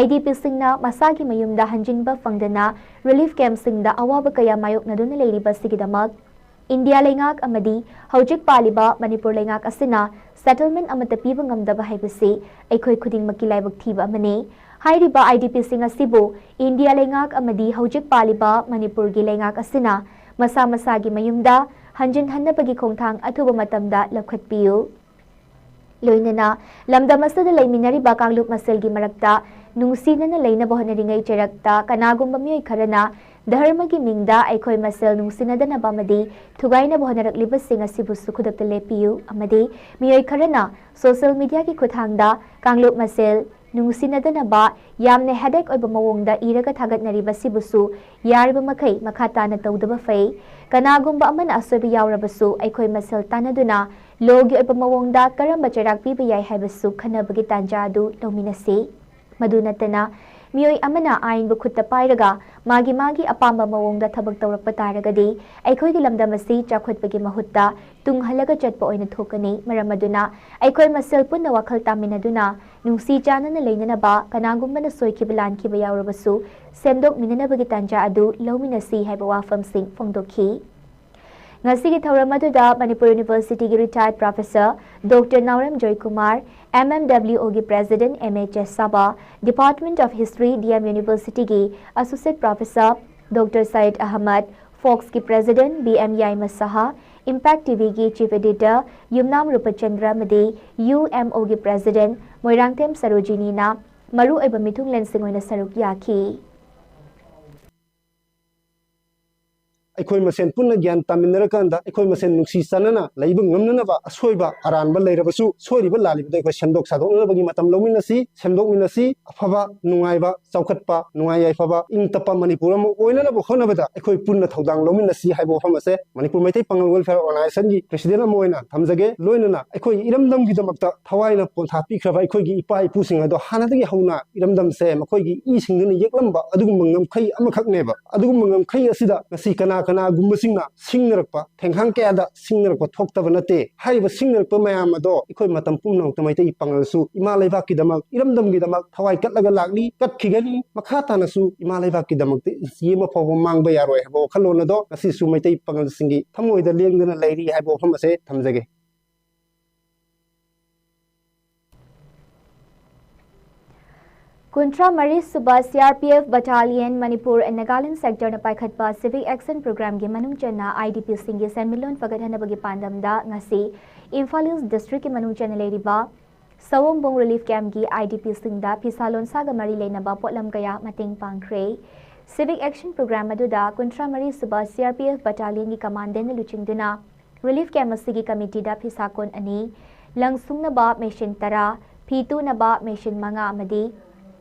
IDPꯁꯤꯡꯅ ꯃꯁꯥꯒꯤ ꯃꯌꯨꯝꯗ ꯍꯟꯖꯤꯟꯕ ꯐꯪꯗꯅ relief campꯁꯤꯡꯗ ꯑꯋꯥꯕ ꯀꯌꯥ ꯃꯥꯌꯣꯛꯅꯗꯨꯅ ꯂꯩꯔꯤꯕ ꯑꯁꯤꯒꯤꯗꯃꯛ ꯏꯟꯗꯤꯌꯥ ꯂꯩꯉꯥꯛ ꯑꯃꯗꯤ ꯍꯧꯖꯤꯛ ꯄꯥꯜꯂꯤꯕ ꯃꯅꯤꯄꯨꯔ ꯂꯩꯉꯥꯛ ꯑꯁꯤꯅ settlement ꯑꯃꯠꯇ ꯄꯤꯕ ꯉꯝꯗꯕ ꯍꯥꯏꯕꯁꯤ ꯑꯩꯈꯣꯏ ꯈꯨꯗꯤꯡꯃꯛꯀꯤ ꯂꯥꯏꯕꯛ ꯊꯤꯕ ꯑꯃꯅꯤ꯫ ꯍꯥꯏꯔꯤꯕ IDPꯁꯤꯡ ꯑꯁꯤꯕꯨ ꯏꯟꯗꯤꯌꯥ ꯂꯩꯉꯥꯛ ꯑꯃꯗꯤ ꯍꯧꯖꯤꯛ ꯄꯥꯜꯂꯤꯕ ꯃꯅꯤꯄꯨꯔꯒꯤ ꯂꯩꯉꯥꯛ ꯑꯁꯤꯅ ꯃꯁꯥ ꯃꯁꯥꯒꯤ ꯃꯌꯨꯝꯗ ꯍꯟꯖꯤꯟꯍꯟꯅꯕꯒꯤ ꯈꯣꯡꯊꯥꯡ ꯑꯊꯨꯕ ꯃꯇꯝꯗ ꯂꯧꯈꯠꯄꯤꯌꯨ꯫ ꯂꯣꯏꯅꯅ ꯂꯝꯗꯝ ꯑꯁꯤꯗ ꯂꯩꯃꯤꯟꯅꯔꯤꯕ ꯀꯥꯡꯂꯨꯞ ꯃꯁꯦꯜꯒꯤ ꯃꯔꯛꯇ ꯅꯨꯡꯁꯤꯅꯅ ꯂꯩꯅꯕ ꯍꯣꯠꯅꯔꯤꯉꯩ ꯆꯩꯔꯛꯇ ꯀꯅꯥꯒꯨꯝꯕ ꯃꯤꯑꯣꯏ ꯈꯔꯅ ꯙꯔꯃꯒꯤ ꯃꯤꯡꯗ ꯑꯩꯈꯣꯏ ꯃꯁꯦꯜ ꯅꯨꯡꯁꯤꯅꯗꯅꯕ ꯑꯃꯗꯤ ꯊꯨꯒꯥꯏꯅꯕ ꯍꯣꯠꯅꯔꯛꯂꯤꯕꯁꯤꯡ ꯑꯁꯤꯕꯨꯁꯨ ꯈꯨꯗꯛꯇ ꯂꯦꯞꯄꯤꯌꯨ ꯑꯃꯗꯤ ꯃꯤꯑꯣꯏ ꯈꯔꯅ social mediaꯒꯤ ꯈꯨꯠꯊꯥꯡꯗ ꯀꯥꯡꯂꯨꯞ ꯃꯁꯦꯜ ꯅꯨꯡꯁꯤꯅꯗꯅꯕ ꯌꯥꯝꯅ headache ꯑꯣꯏꯕ ꯃꯑꯣꯡꯗ ꯏꯔꯒ ꯊꯥꯒꯠꯅꯔꯤꯕꯁꯤꯕꯨꯁꯨ ꯌꯥꯔꯤꯕ ꯃꯈꯩ ꯃꯈꯥ ꯇꯥꯅ ꯇꯧꯗꯕ ꯐꯩ꯫ ꯀꯅꯥꯒꯨꯝꯕ ꯑꯃꯅ ꯑꯁꯣꯏꯕ ꯌꯥꯎꯔꯕꯁꯨ ꯑꯩꯈꯣꯏ ꯃꯁꯦꯜ ꯇꯥꯟꯅꯗꯨꯅ lawꯒꯤ ꯑꯣꯏꯕ ꯃꯑꯣꯡꯗ ꯀꯔꯝꯕ ꯆꯩꯔꯥꯛ ꯄꯤꯕ ꯌꯥꯏ ꯍꯥꯏꯕꯁꯨ ꯈꯟꯅꯕꯒꯤ ꯇꯥꯟꯖꯥ ꯑꯗꯨ ꯂꯧꯃꯤꯟꯅꯁꯤ꯫ ꯃꯗꯨ ꯅꯠꯇꯅ ꯃꯤꯑꯣꯏ ꯑꯃꯅ ꯑꯥꯏꯟꯕꯨ ꯈꯨꯠꯇ ꯄꯥꯏꯔꯒ ꯃꯥꯒꯤ ꯃꯥꯒꯤ ꯑꯄꯥꯝꯕ ꯃꯑꯣꯡꯗ ꯊꯕꯛ ꯇꯧꯔꯛꯄ ꯇꯥꯔꯒꯗꯤ ꯑꯩꯈꯣꯏꯒꯤ ꯂꯝꯗꯝ ꯑꯁꯤ ꯆꯥꯎꯈꯠꯄꯒꯤ ꯃꯍꯨꯠꯇ ꯇꯨꯡ ꯍꯜꯂꯒ ꯆꯠꯄ ꯑꯣꯏꯅ ꯊꯣꯛꯀꯅꯤ꯫ ꯃꯔꯝ ꯑꯗꯨꯅ ꯑꯩꯈꯣꯏ ꯃꯁꯦꯜ ꯄꯨꯟꯅ ꯋꯥꯈꯜ ꯇꯥꯃꯤꯟꯅꯗꯨꯅ ꯅꯨꯡꯁꯤ ꯆꯥꯟꯅꯅ ꯂꯩꯅꯅꯕ, ꯀꯅꯥꯒꯨꯝꯕꯅ ꯁꯣꯏꯈꯤꯕ ꯂꯥꯟꯈꯤꯕ ꯌꯥꯎꯔꯕꯁꯨ ꯁꯦꯝꯗꯣꯛꯃꯤꯟꯅꯅꯕꯒꯤ ꯇꯥꯟꯖꯥ ꯑꯗꯨ ꯂꯧꯃꯤꯟꯅꯁꯤ ꯍꯥꯏꯕ ꯋꯥꯐꯝꯁꯤꯡ ꯐꯣꯡꯗꯣꯛꯈꯤ꯫ ꯉꯁꯤꯒꯤ ꯊꯧꯔꯝ ꯑꯗꯨꯗ ꯃꯅꯤꯄꯨꯔ ꯌꯨꯅꯤꯚꯔꯁꯤꯇꯤꯒꯤ retired professor Doctor ꯅꯥꯎꯔꯦꯝ Joykumar, M M W O ꯒꯤ president M A ꯆꯦꯁꯥꯕ, Department of History, D M University ꯒꯤ associate professor Doctor Sayed Ahmad, ꯐꯣꯛꯁꯀꯤ president B M ꯌꯥꯏꯃ ꯁꯍꯥ, Impact T V ꯒꯤ chief editor ꯌꯨꯝꯅꯥꯝ ꯔꯨꯄꯆꯟꯗ꯭ꯔ ꯑꯃꯗꯤ U M O ꯒꯤ president ꯃꯣꯏꯔꯥꯡꯊꯦꯝ ꯁꯔꯣꯖꯤꯅꯤꯅ ꯃꯔꯨꯑꯣꯏꯕ ꯃꯤꯊꯨꯡꯂꯦꯟꯁꯤꯡ ꯑꯣꯏꯅ ꯁꯔꯨꯛ ꯌꯥꯈꯤ꯫ ꯑꯩꯈꯣꯏ ꯃꯁꯦꯟ ꯄꯨꯟꯅ ꯒ꯭ꯌꯥꯟ ꯇꯥꯃꯤꯟꯅꯔꯀꯥꯟꯗ ꯑꯩꯈꯣꯏ ꯃꯁꯦꯟ ꯅꯨꯡꯁꯤ ꯆꯥꯟꯅꯅ ꯂꯩꯕ ꯉꯝꯅꯅꯕ, ꯑꯁꯣꯏꯕ ꯑꯔꯥꯟꯕ ꯂꯩꯔꯕꯁꯨ ꯁꯣꯏꯔꯤꯕ ꯂꯥꯜꯂꯤꯕꯗ ꯑꯩꯈꯣꯏ ꯁꯦꯝꯗꯣꯛ ꯁꯥꯗꯣꯛꯅꯅꯕꯒꯤ ꯃꯇꯝ ꯂꯧꯃꯤꯟꯅꯁꯤ, ꯁꯦꯝꯗꯣꯛꯃꯤꯟꯅꯁꯤ꯫ ꯑꯐꯕ ꯅꯨꯡꯉꯥꯏꯕ, ꯆꯥꯎꯈꯠꯄ, ꯅꯨꯡꯉꯥꯏ ꯌꯥꯏꯐꯕ, ꯏꯪ ꯇꯞꯄ ꯃꯅꯤꯄꯨꯔ ꯑꯃ ꯑꯣꯏꯅꯅꯕ ꯍꯣꯠꯅꯕꯗ ꯑꯩꯈꯣꯏ ꯄꯨꯟꯅ ꯊꯧꯗꯥꯡ ꯂꯧꯃꯤꯟꯅꯁꯤ ꯍꯥꯏꯕ ꯋꯥꯐꯝ ꯑꯁꯦ ꯃꯅꯤꯄꯨꯔ ꯃꯩꯇꯩ ꯄꯥꯉꯜ Welfare Organization ꯒꯤ president ꯑꯃ ꯑꯣꯏꯅ ꯊꯝꯖꯒꯦ꯫ ꯂꯣꯏꯅꯅ ꯑꯩꯈꯣꯏ ꯏꯔꯝꯗꯝꯒꯤꯗꯃꯛꯇ ꯊꯋꯥꯏꯅ ꯄꯣꯟꯊꯥ ꯄꯤꯈ꯭ꯔꯕ ꯑꯩꯈꯣꯏꯒꯤ ꯏꯄꯥ ꯏꯄꯨꯁꯤꯡ ꯑꯗꯣ ꯍꯥꯟꯅꯗꯒꯤ ꯍꯧꯅ ꯏꯔꯝꯗꯝꯁꯦ ꯃꯈꯣꯏꯒꯤ ꯏꯁꯤꯡꯗꯨꯅ ꯌꯦꯛꯂꯝꯕ ꯑꯗꯨꯒꯨꯝꯕ ꯉꯝꯈꯩ ꯑꯃꯈꯛꯅꯦꯕ꯫ ꯑꯗꯨꯒꯨꯝꯕ ꯉꯝꯈꯩ ꯑꯁꯤꯗ ꯉꯁꯤ ꯀꯅꯥ ꯀꯅꯥꯒꯨꯝꯕꯁꯤꯡꯅ ꯁꯤꯡꯅꯔꯛꯄ, ꯊꯦꯡꯈꯥꯡ ꯀꯌꯥꯗ ꯁꯤꯡꯅꯔꯛꯄ ꯊꯣꯛꯇꯕ ꯅꯠꯇꯦ꯫ ꯍꯥꯏꯔꯤꯕ ꯁꯤꯡꯅꯔꯛꯄ ꯃꯌꯥꯝ ꯑꯗꯣ ꯑꯩꯈꯣꯏ ꯃꯇꯝ ꯄꯨꯝꯅꯃꯛꯇ ꯃꯩꯇꯩ ꯄꯥꯉꯜꯁꯨ ꯏꯃꯥ ꯂꯩꯕꯥꯛꯀꯤꯗꯃꯛ, ꯏꯔꯝꯗꯝꯒꯤꯗꯃꯛ ꯊꯋꯥꯏ ꯀꯠꯂꯒ ꯂꯥꯛꯂꯤ, ꯀꯠꯈꯤꯒꯅꯤ꯫ ꯃꯈꯥ ꯇꯥꯅꯁꯨ ꯏꯃꯥ ꯂꯩꯕꯥꯛꯀꯤꯗꯃꯛꯇ ꯏꯟꯆꯤ ꯑꯃ ꯐꯥꯎꯕ ꯃꯥꯡꯕ ꯌꯥꯔꯣꯏ ꯍꯥꯏꯕ ꯋꯥꯈꯜꯂꯣꯟ ꯑꯗꯣ ꯉꯁꯤꯁꯨ ꯃꯩꯇꯩ ꯄꯥꯉꯜꯁꯤꯡꯒꯤ ꯊꯃꯣꯏꯗ ꯂꯦꯡꯗꯅ ꯂꯩꯔꯤ ꯍꯥꯏꯕ ꯋꯥꯐꯝ ꯑꯁꯦ ꯊꯝꯖꯒꯦ꯫ ꯀꯨꯟꯊ꯭ꯔꯥ ꯃꯔꯤ ꯁꯨꯕ C R P F Battalion Manipur and Nagaland Sector ꯅ ꯄꯥꯏꯈꯠꯄ Civic Action Program ꯒꯤ ꯃꯅꯨꯡ ꯆꯟꯅ I D P ꯁꯤꯡꯒꯤ ꯁꯦꯟꯃꯤꯠꯂꯣꯟ ꯐꯒꯠꯍꯟꯅꯕꯒꯤ ꯄꯥꯟꯗꯝꯗ ꯉꯁꯤ ꯏꯝꯐꯥꯜ East District ꯀꯤ ꯃꯅꯨꯡ ꯆꯟꯅ ꯂꯩꯔꯤꯕ ꯁꯑꯣꯝꯕꯨꯡ Relief Camp ꯒꯤ I D P ꯁꯤꯡꯗ ꯐꯤꯁꯥ ꯂꯣꯟꯁꯥꯒ ꯃꯔꯤ ꯂꯩꯅꯕ ꯄꯣꯠꯂꯝ ꯀꯌꯥ ꯃꯇꯦꯡ ꯄꯥꯡꯈ꯭ꯔꯦ꯫ Civic Action Program ꯑꯗꯨꯗ ꯀꯨꯟꯊ꯭ꯔꯥ ꯃꯔꯤ ꯁꯨꯕ C R P F Battalion ꯒꯤ Commandant ꯅ ꯂꯨꯆꯤꯡꯗꯨꯅ Relief Camp ꯑꯁꯤꯒꯤ committee ꯗ ꯐꯤꯁꯥꯀꯣꯟ ꯑꯅꯤ, ꯂꯪ ꯁꯨꯡꯅꯕ machine ꯇꯔꯥ, ꯐꯤ ꯇꯨꯅꯕ machine ꯃꯉꯥ ꯑꯃꯗꯤ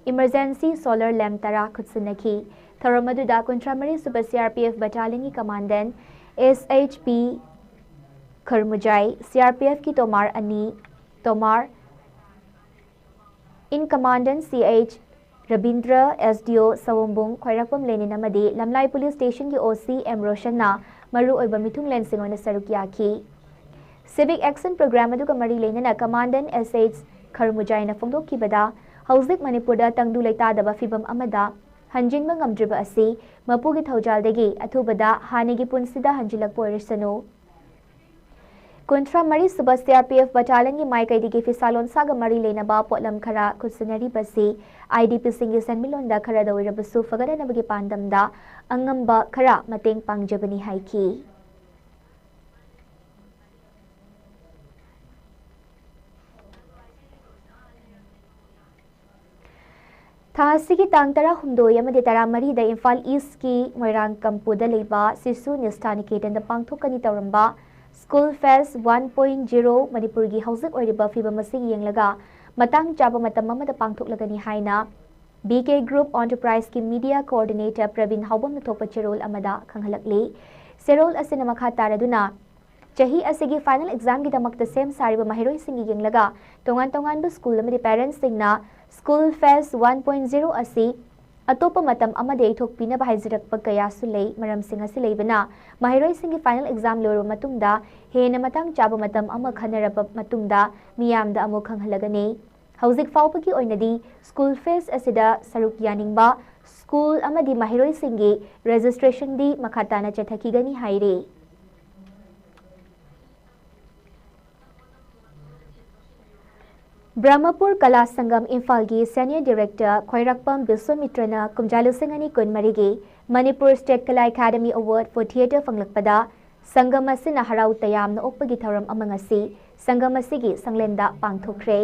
emergency solar lamp ꯇꯔꯥ ꯈꯨꯠꯁꯤꯟꯅꯈꯤ꯫ ꯊꯧꯔꯝ ꯑꯗꯨꯗ ꯀꯨꯟꯊ꯭ꯔꯥ ꯃꯔꯤ ꯁꯨꯕ C R P F Battalion ꯒꯤ Commandant S H P ꯈꯔꯃꯨꯖꯥꯏ, C R P F ꯀꯤ ꯇꯣꯃꯥꯔ ꯑꯅꯤ, ꯇꯣꯃꯥꯔ in Commandant C H Rabindra, S D O ꯁꯑꯣꯝꯕꯨꯡ, ꯈ꯭ꯋꯥꯏꯔꯥꯛꯄꯝ ꯂꯦꯅꯤꯟ ꯑꯃꯗꯤ ꯂꯝꯂꯥꯏ ꯄꯨꯂꯤꯁ ꯁ꯭ꯇꯦꯁꯟꯒꯤ O C M ꯔꯣꯁꯟꯅ ꯃꯔꯨ ꯑꯣꯏꯕ ꯃꯤꯊꯨꯡꯂꯦꯟꯁꯤꯡ ꯑꯣꯏꯅ ꯁꯔꯨꯛ ꯌꯥꯈꯤ꯫ Civic Action Program ꯑꯗꯨꯒ ꯃꯔꯤ ꯂꯩꯅꯅ Commandant S H ꯈꯔꯃꯨꯖꯥꯏꯅ ꯐꯣꯡꯗꯣꯛꯈꯤꯕꯗ, ꯍꯧꯖꯤꯛ ꯃꯅꯤꯄꯨꯔꯗ ꯇꯪꯗꯨ ꯂꯩꯇꯥꯗꯕ ꯐꯤꯚꯝ ꯑꯃꯗ ꯍꯟꯖꯤꯟꯕ ꯉꯝꯗ꯭ꯔꯤꯕ ꯑꯁꯤ ꯃꯄꯨꯒꯤ ꯊꯧꯖꯥꯜꯗꯒꯤ ꯑꯊꯨꯕꯗ ꯍꯥꯟꯅꯒꯤ ꯄꯨꯟꯁꯤꯗ ꯍꯟꯖꯤꯜꯂꯛꯄ ꯑꯣꯏꯔꯁꯅꯨ꯫ ꯀꯨꯟꯊ꯭ꯔꯥ ꯃꯔꯤ ꯁꯨꯕ C R P F battalionꯒꯤ ꯃꯥꯏꯀꯩꯗꯒꯤ ꯐꯤꯁꯥ ꯂꯣꯟꯁꯥꯒ ꯃꯔꯤ ꯂꯩꯅꯕ ꯄꯣꯠꯂꯝ ꯈꯔ ꯈꯨꯠꯁꯤꯟꯅꯔꯤꯕꯁꯤ IDPꯁꯤꯡꯒꯤ ꯁꯦꯟꯃꯤꯠꯂꯣꯟꯗ ꯈꯔꯗ ꯑꯣꯏꯔꯕꯁꯨ ꯐꯒꯠꯅꯅꯕꯒꯤ ꯄꯥꯟꯗꯝꯗ ꯑꯉꯝꯕ ꯈꯔ ꯃꯇꯦꯡ ꯄꯥꯡꯖꯕꯅꯤ ꯍꯥꯏꯈꯤ꯫ ꯊꯥ ꯑꯁꯤꯒꯤ ꯇꯥꯡ ꯇꯔꯥꯍꯨꯝꯗꯣꯏ ꯑꯃꯗꯤ ꯇꯔꯥꯃꯔꯤꯗ ꯏꯝꯐꯥꯜ ꯏꯁꯀꯤ ꯃꯣꯏꯔꯥꯡ ꯀꯝꯄꯨꯗ ꯂꯩꯕ ꯁꯤꯁꯨ ꯅꯤꯁꯊꯥ ꯅꯤꯀꯦꯇꯟꯗ ꯄꯥꯡꯊꯣꯛꯀꯅꯤ ꯇꯧꯔꯝꯕ School Fest one point zero ꯃꯅꯤꯄꯨꯔꯒꯤ ꯍꯧꯖꯤꯛ ꯑꯣꯏꯔꯤꯕ ꯐꯤꯕꯝ ꯑꯁꯤ ꯌꯦꯡꯂꯒ ꯃꯇꯥꯡ ꯆꯥꯕ ꯃꯇꯝ ꯑꯃꯗ ꯄꯥꯡꯊꯣꯛꯂꯒꯅꯤ ꯍꯥꯏꯅ B K Group Enterpriseꯀꯤ media coordinator Praveen ꯍꯥꯎꯕꯝꯅ ꯊꯣꯛꯄ ꯆꯦꯔꯣꯜ ꯑꯃꯗ ꯈꯪꯍꯜꯂꯛꯂꯤ꯫ ꯆꯦꯔꯣꯜ ꯑꯁꯤꯅ ꯃꯈꯥ ꯇꯥꯔꯗꯨꯅ, ꯆꯍꯤ ꯑꯁꯤꯒꯤ final examꯒꯤꯗꯃꯛꯇ ꯁꯦꯝ ꯁꯥꯔꯤꯕ ꯃꯍꯩꯔꯣꯏꯁꯤꯡꯒꯤ ꯌꯦꯡꯂꯒ, ꯇꯣꯉꯥꯟ ꯇꯣꯉꯥꯟꯕ school ꯑꯃꯗꯤ parentsꯁꯤꯡꯅ School Fest one point zero ꯑꯁꯤ ꯑꯇꯣꯞꯄ ꯃꯇꯝ ꯑꯃꯗ ꯌꯩꯊꯣꯛꯄꯤꯅꯕ ꯍꯥꯏꯖꯔꯛꯄ ꯀꯌꯥꯁꯨ ꯂꯩ꯫ ꯃꯔꯝꯁꯤꯡ ꯑꯁꯤ ꯂꯩꯕꯅ, ꯃꯍꯩꯔꯣꯏꯁꯤꯡꯒꯤ final exam ꯂꯣꯏꯔꯕ ꯃꯇꯨꯡꯗ ꯍꯦꯟꯅ ꯃꯇꯥꯡ ꯆꯥꯕ ꯃꯇꯝ ꯑꯃ ꯈꯟꯅꯔꯕ ꯃꯇꯨꯡꯗ ꯃꯤꯌꯥꯝꯗ ꯑꯃꯨꯛ ꯈꯪꯍꯜꯂꯒꯅꯤ꯫ ꯍꯧꯖꯤꯛ ꯐꯥꯎꯕꯒꯤ ꯑꯣꯏꯅꯗꯤ School Fest ꯑꯁꯤꯗ ꯁꯔꯨꯛ ꯌꯥꯅꯤꯡꯕ school ꯑꯃꯗꯤ ꯃꯍꯩꯔꯣꯏꯁꯤꯡꯒꯤ registrationꯗꯤ ꯃꯈꯥ ꯇꯥꯅ ꯆꯠꯊꯈꯤꯒꯅꯤ ꯍꯥꯏꯔꯤ꯫ ꯕ꯭ꯔꯍꯃꯄꯨꯔ ꯀꯂꯥ ꯁꯪꯒꯝ ꯏꯝꯐꯥꯜꯒꯤ senior director ꯈ꯭ꯋꯥꯏꯔꯥꯛꯄꯝ ꯕꯤꯁ꯭ꯋꯥꯃꯤꯇ꯭ꯔꯅ ꯀꯨꯝꯖꯥ ꯂꯤꯁꯤꯡ ꯑꯅꯤ ꯀꯨꯟꯃꯔꯤꯒꯤ Manipur State Kala Academy Award for Theatre ꯐꯪꯂꯛꯄꯗ ꯁꯪꯒꯝ ꯑꯁꯤꯅ ꯍꯔꯥꯎ ꯇꯌꯥꯝꯅ ꯑꯣꯛꯄꯒꯤ ꯊꯧꯔꯝ ꯑꯃ ꯉꯁꯤ ꯁꯪꯒꯝ ꯑꯁꯤꯒꯤ ꯁꯪꯂꯦꯟꯗ ꯄꯥꯡꯊꯣꯛꯈ꯭ꯔꯦ꯫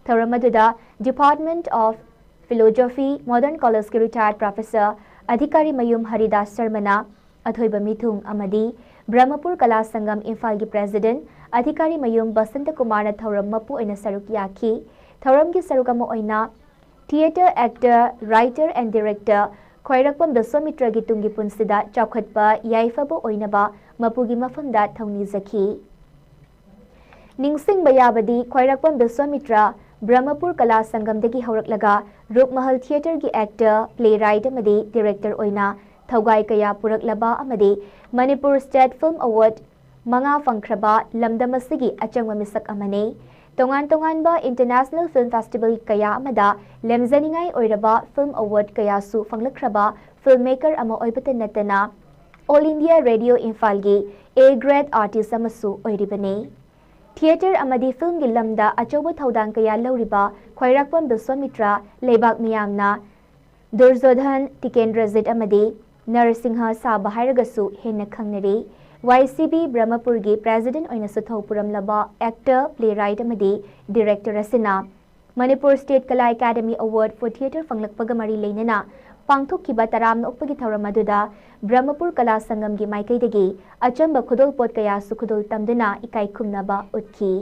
ꯊꯧꯔꯝ ꯑꯗꯨꯗ Department of Philosophy, Modern Collegeꯀꯤ retired professor ꯑꯙꯤꯀꯥꯔꯤ ꯃꯌꯨꯝ ꯍꯔꯤꯗꯥꯁ ꯁꯔꯃꯅ ꯑꯊꯣꯏꯕ ꯃꯤꯊꯨꯡ ꯑꯃꯗꯤ ꯕ꯭ꯔꯍꯃꯄꯨꯔ ꯀꯂꯥ ꯁꯪꯒꯝ ꯏꯝꯐꯥꯜꯒꯤ president ꯑꯙꯤꯀꯥꯔꯤ ꯃꯌꯨꯝ ꯕꯁꯟꯇ ꯀꯨꯃꯥꯔꯅ ꯊꯧꯔꯝ ꯃꯄꯨ ꯑꯣꯏꯅ ꯁꯔꯨꯛ ꯌꯥꯈꯤ꯫ ꯊꯧꯔꯝꯒꯤ ꯁꯔꯨꯛ ꯑꯃ ꯑꯣꯏꯅ theatre actor, writer and director ꯈ꯭ꯋꯥꯏꯔꯥꯛꯄꯝ ꯕꯤꯁ꯭ꯋꯥꯃꯤꯇ꯭ꯔꯒꯤ ꯇꯨꯡꯒꯤ ꯄꯨꯟꯁꯤꯗ ꯆꯥꯎꯈꯠꯄ, ꯌꯥꯏꯐꯕ ꯑꯣꯏꯅꯕ ꯃꯄꯨꯒꯤ ꯃꯐꯝꯗ ꯊꯧꯅꯤꯖꯈꯤ꯫ ꯅꯤꯡꯁꯤꯡꯕ ꯌꯥꯕꯗꯤ, ꯈ꯭ꯋꯥꯏꯔꯥꯛꯄꯝ ꯕꯤꯁ꯭ꯋꯥꯃꯤꯇ꯭ꯔ ꯕ꯭ꯔꯍꯃꯄꯨꯔ ꯀꯂꯥ ꯁꯪꯒꯝꯗꯒꯤ ꯍꯧꯔꯛꯂꯒ ꯔꯨꯞꯃꯍꯜ ꯊꯤꯌꯦꯇꯔꯒꯤ ꯑꯦꯛꯇꯔ, ꯄ꯭ꯂꯦ ꯔꯥꯏꯠ ꯑꯃꯗꯤ ꯗꯤꯔꯦꯛꯇꯔ ꯑꯣꯏꯅ ꯊꯧꯒꯥꯏ ꯀꯌꯥ ꯄꯨꯔꯛꯂꯕ ꯑꯃꯗꯤ ꯃꯅꯤꯄꯨꯔ ꯁ꯭ꯇꯦꯠ ꯐꯤꯜꯝ ꯑꯦꯋꯥꯔꯗ ꯃꯉꯥ ꯐꯪꯈ꯭ꯔꯕ ꯂꯝꯗꯝ ꯑꯁꯤꯒꯤ ꯑꯆꯪꯕ ꯃꯤꯁꯛ ꯑꯃꯅꯤ꯫ ꯇꯣꯉꯥꯟ ꯇꯣꯉꯥꯟꯕ ꯏꯟꯇꯔꯅꯦꯁꯅꯦꯜ ꯐꯤꯜꯝ ꯐꯦꯁꯇꯤꯚꯦꯜ ꯀꯌꯥ ꯑꯃꯗ ꯂꯦꯝꯖꯅꯤꯡꯉꯥꯏ ꯑꯣꯏꯔꯕ ꯐꯤꯜꯝ ꯑꯦꯋꯥꯔꯗ ꯀꯌꯥꯁꯨ ꯐꯪꯂꯛꯈ꯭ꯔꯕ ꯐꯤꯜꯝ ꯃꯦꯀꯔ ꯑꯃ ꯑꯣꯏꯕꯇ ꯅꯠꯇꯅ ꯑꯣꯜ ꯏꯟꯗꯤꯌꯥ ꯔꯦꯗꯤꯑꯣ ꯏꯝꯐꯥꯜꯒꯤ ꯑꯦ ꯒ꯭ꯔꯦꯗ ꯑꯥꯔꯇꯤꯁ ꯑꯃꯁꯨ ꯑꯣꯏꯔꯤꯕꯅꯤ꯫ ꯊꯤꯌꯦꯇꯔ ꯑꯃꯗꯤ ꯐꯤꯜꯝꯒꯤ ꯂꯝꯗ ꯑꯆꯧꯕ ꯊꯧꯗꯥꯡ ꯀꯌꯥ ꯂꯧꯔꯤꯕ ꯈ꯭ꯋꯥꯏꯔꯥꯛꯄꯝ ꯕꯤꯁ꯭ꯋꯥꯃꯤꯇ꯭ꯔ ꯂꯩꯕꯥꯛ ꯃꯤꯌꯥꯝꯅ ꯗꯨꯔꯖꯣꯙꯟ, ꯇꯤꯀꯦꯟꯗ꯭ꯔꯖꯤꯠ ꯑꯃꯗꯤ ꯅꯔꯁꯤꯡꯍ ꯁꯥꯕ ꯍꯥꯏꯔꯒꯁꯨ ꯍꯦꯟꯅ ꯈꯪꯅꯔꯤ꯫ ꯋꯥꯏ ꯁꯤ ꯕꯤ ꯕ꯭ꯔꯍꯃꯄꯨꯔꯒꯤ ꯄ꯭ꯔꯦꯁꯤꯗꯦꯟꯠ ꯑꯣꯏꯅꯁꯨ ꯊꯧ ꯄꯨꯔꯝꯂꯕ ꯑꯦꯛꯇꯔ, ꯄ꯭ꯂꯦ ꯔꯥꯏꯠ ꯑꯃꯗꯤ ꯗꯤꯔꯦꯛꯇꯔ ꯑꯁꯤꯅ ꯃꯅꯤꯄꯨꯔ ꯁ꯭ꯇꯦꯠ ꯀꯂꯥ ꯑꯦꯀꯥꯗꯃꯤ ꯑꯦꯋꯥꯔꯗ ꯐꯣꯔ ꯊꯤꯌꯦꯇꯔ ꯐꯪꯂꯛꯄꯒ ꯃꯔꯤ ꯂꯩꯅꯅ ꯄꯥꯡꯊꯣꯛꯈꯤꯕ ꯇꯔꯥꯝꯅ ꯑꯣꯛꯄꯒꯤ ꯊꯧꯔꯝ ꯑꯗꯨꯗ ꯕ꯭ꯔꯍꯃꯄꯨꯔ ꯀꯂꯥ ꯁꯪꯒꯝꯒꯤ ꯃꯥꯏꯀꯩꯗꯒꯤ ꯑꯆꯝꯕ ꯈꯨꯗꯣꯜꯄꯣꯠ ꯀꯌꯥꯁꯨ ꯈꯨꯗꯣꯜ ꯇꯝꯗꯨꯅ ꯏꯀꯥꯏ ꯈꯨꯝꯅꯕ ꯎꯠꯈꯤ꯫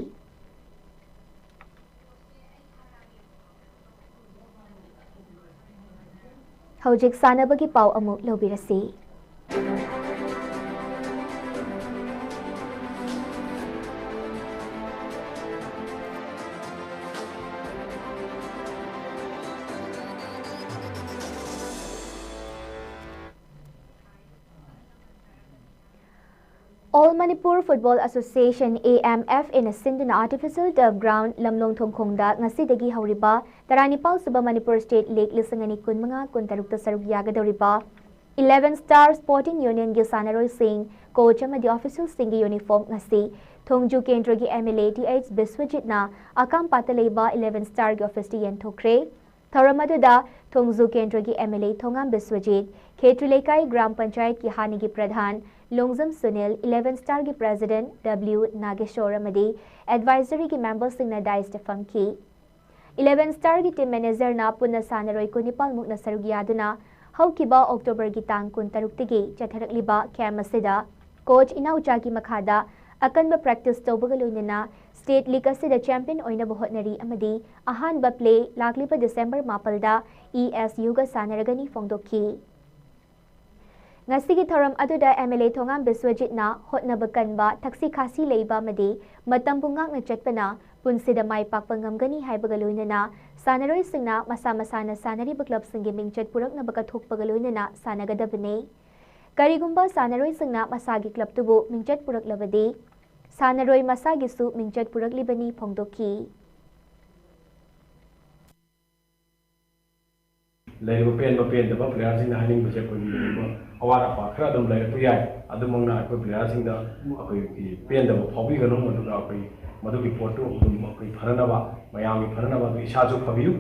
ꯍꯧꯖꯤꯛ ꯁꯥꯟꯅꯕꯒꯤ ꯄꯥꯎ ꯑꯃꯨꯛ ꯂꯧꯕꯤꯔꯁꯤ꯫ All Manipur Football Association, A M F Aꯅ ꯁꯤꯟꯗꯨꯅ Artificial Turf Ground ꯂꯝꯂꯣꯡ ꯊꯣꯡꯈꯣꯡꯗ ꯉꯁꯤꯗꯒꯤ ꯍꯧꯔꯤꯕ ꯇꯔꯥꯅꯤꯄꯥꯜ ꯁꯨꯕ ꯃꯅꯤꯄꯨꯔ ꯁ꯭ꯇꯦꯠ ꯂꯤꯒ ꯂꯤꯁꯤꯡ ꯑꯅꯤ ꯀꯨꯟꯃꯉꯥ ꯀꯨꯟꯇꯔꯨꯛꯇ ꯁꯔꯨꯛ ꯌꯥꯒꯗꯧꯔꯤꯕ Eleven Star Sporting Unionꯒꯤ ꯁꯥꯟꯅꯔꯣꯏꯁꯤꯡ, ꯀꯣꯆ ꯑꯃꯗꯤ ꯑꯣꯐꯤꯁꯤꯌꯦꯜꯁꯤꯡꯒꯤ ꯌꯨꯅꯤꯐꯣꯔꯝ ꯉꯁꯤ ꯊꯣꯡꯖꯨ ꯀꯦꯟꯗ꯭ꯔꯒꯤ M L A T H ꯕꯤꯁ꯭ꯋꯖꯤꯠꯅ ꯑꯀꯥꯝꯄꯥꯠꯇ ꯂꯩꯕ Eleven Starꯒꯤ ꯑꯣꯐꯤꯁꯇ ꯌꯦꯟꯊꯣꯛꯈ꯭ꯔꯦ꯫ ꯊꯧꯔꯝ ꯑꯗꯨꯗ ꯊꯣꯡꯖꯨ ꯀꯦꯟꯗ꯭ꯔꯒꯤ M L A ꯊꯣꯉꯥꯝ ꯕꯤꯁ꯭ꯋꯖꯤꯠ, ꯈꯦꯇ꯭ꯔꯤ ꯂꯩꯀꯥꯏ ꯒ꯭ꯔꯥꯝ ꯄꯟꯆꯥꯌꯠꯀꯤ ꯍꯥꯟꯅꯒꯤ ꯄ꯭ꯔꯙꯥꯟ Longjam Sunil, Eleven Starꯒꯤ president W ꯅꯥꯒꯦꯁꯣꯔ ꯑꯃꯗꯤ ꯑꯦꯗꯚꯥꯏꯖꯔꯤꯒꯤ ꯃꯦꯝꯕꯔꯁꯤꯡꯅ ꯗꯥꯏꯁꯇ ꯐꯝꯈꯤ꯫ Eleven Starꯒꯤ ꯇꯤꯝ ꯃꯦꯅꯦꯖꯔꯅ ꯄꯨꯟꯅ ꯁꯥꯟꯅꯔꯣꯏ ꯀꯨꯟꯅꯤꯄꯥꯜ ꯃꯨꯛꯅ ꯁꯔꯨꯛ ꯌꯥꯗꯨꯅ ꯍꯧꯈꯤꯕ ꯑꯣꯛꯇꯣꯕꯔꯒꯤ ꯇꯥꯡ ꯀꯨꯟꯇꯔꯨꯛꯇꯒꯤ ꯆꯠꯊꯔꯛꯂꯤꯕ ꯀꯦꯝꯞ ꯑꯁꯤꯗ ꯀꯣꯆ ꯏꯅꯥꯎꯆꯥꯒꯤ ꯃꯈꯥꯗ ꯑꯀꯟꯕ ꯄ꯭ꯔꯦꯛꯇꯤꯁ ꯇꯧꯕꯒ ꯂꯣꯏꯅꯅ ꯁ꯭ꯇꯦꯠ ꯂꯤꯒ ꯑꯁꯤꯗ ꯆꯦꯝꯄꯤꯌꯟ ꯑꯣꯏꯅꯕ ꯍꯣꯠꯅꯔꯤ ꯑꯃꯗꯤ ꯑꯍꯥꯟꯕ ꯄ꯭ꯂꯦ ꯂꯥꯛꯂꯤꯕ ꯗꯤꯁꯦꯝꯕꯔ ꯃꯥꯄꯜꯗ E S Uꯒ ꯁꯥꯟꯅꯔꯒꯅꯤ ꯐꯣꯡꯗꯣꯛꯈꯤ꯫ ꯉꯁꯤꯒꯤ ꯊꯧꯔꯝ ꯑꯗꯨꯗ M L A ꯊꯣꯉꯥꯝ ꯕꯤꯁ꯭ꯋꯖꯤꯠꯅ ꯍꯣꯠꯅꯕ ꯀꯟꯕ, ꯊꯛꯁꯤ ꯈꯥꯁꯤ ꯂꯩꯕ ꯑꯃꯗꯤ ꯃꯇꯝꯕꯨ ꯉꯥꯛꯅ ꯆꯠꯄꯅ ꯀꯨꯟꯁꯤꯗ ꯃꯥꯏ ꯄꯥꯛꯄ ꯉꯝꯒꯅꯤ ꯍꯥꯏꯕꯒ ꯂꯣꯏꯅꯅ ꯁꯥꯟꯅꯔꯣꯏꯁꯤꯡꯅ ꯃꯁꯥ ꯃꯁꯥꯅ ꯁꯥꯟꯅꯔꯤꯕ ꯀ꯭ꯂꯕꯁꯤꯡꯒꯤ ꯃꯤꯡꯆꯠ ꯄꯨꯔꯛꯅꯕ ꯀꯠꯊꯣꯛꯄꯒ ꯂꯣꯏꯅꯅ ꯁꯥꯟꯅꯒꯗꯕꯅꯤ꯫ ꯀꯔꯤꯒꯨꯝꯕ ꯁꯥꯟꯅꯔꯣꯏꯁꯤꯡꯅ ꯃꯁꯥꯒꯤ ꯀ꯭ꯂꯕꯇꯨꯕꯨ ꯃꯤꯡꯆꯠ ꯄꯨꯔꯛꯂꯕꯗꯤ ꯁꯥꯟꯅꯔꯣꯏ ꯃꯁꯥꯒꯤꯁꯨ ꯃꯤꯡꯆꯠ ꯄꯨꯔꯛꯂꯤꯕꯅꯤ ꯐꯣꯡꯗꯣꯛꯈꯤ꯫ ꯂꯩꯔꯤꯕ ꯄꯦꯟꯕ ꯄꯦꯟꯗꯕ ꯄ꯭ꯂꯦꯌꯥꯔꯁꯤꯡꯅ ꯍꯥꯏꯅꯤꯡꯕꯁꯦ ꯑꯩꯈꯣꯏꯒꯤ ꯂꯩꯔꯤꯕ ꯑꯋꯥꯠ ꯑꯄꯥ ꯈꯔ ꯑꯗꯨꯝ ꯂꯩꯔꯛꯄ ꯌꯥꯏ꯫ ꯑꯗꯨꯃꯛꯅ ꯑꯩꯈꯣꯏ ꯄ꯭ꯂꯦꯌꯥꯔꯁꯤꯡꯗ ꯑꯩꯈꯣꯏꯒꯤ ꯄꯦꯟꯗꯕ ꯐꯥꯎꯕꯤꯒꯅꯨ, ꯑꯗꯨꯒ ꯑꯩꯈꯣꯏ ꯃꯗꯨꯒꯤ ꯄꯣꯠꯇꯨ ꯑꯗꯨꯝ ꯑꯩꯈꯣꯏ ꯐꯅꯅꯕ, ꯃꯌꯥꯝꯒꯤ ꯐꯅꯅꯕ ꯑꯗꯨ ꯏꯁꯥꯁꯨ ꯐꯕꯤꯌꯨ꯫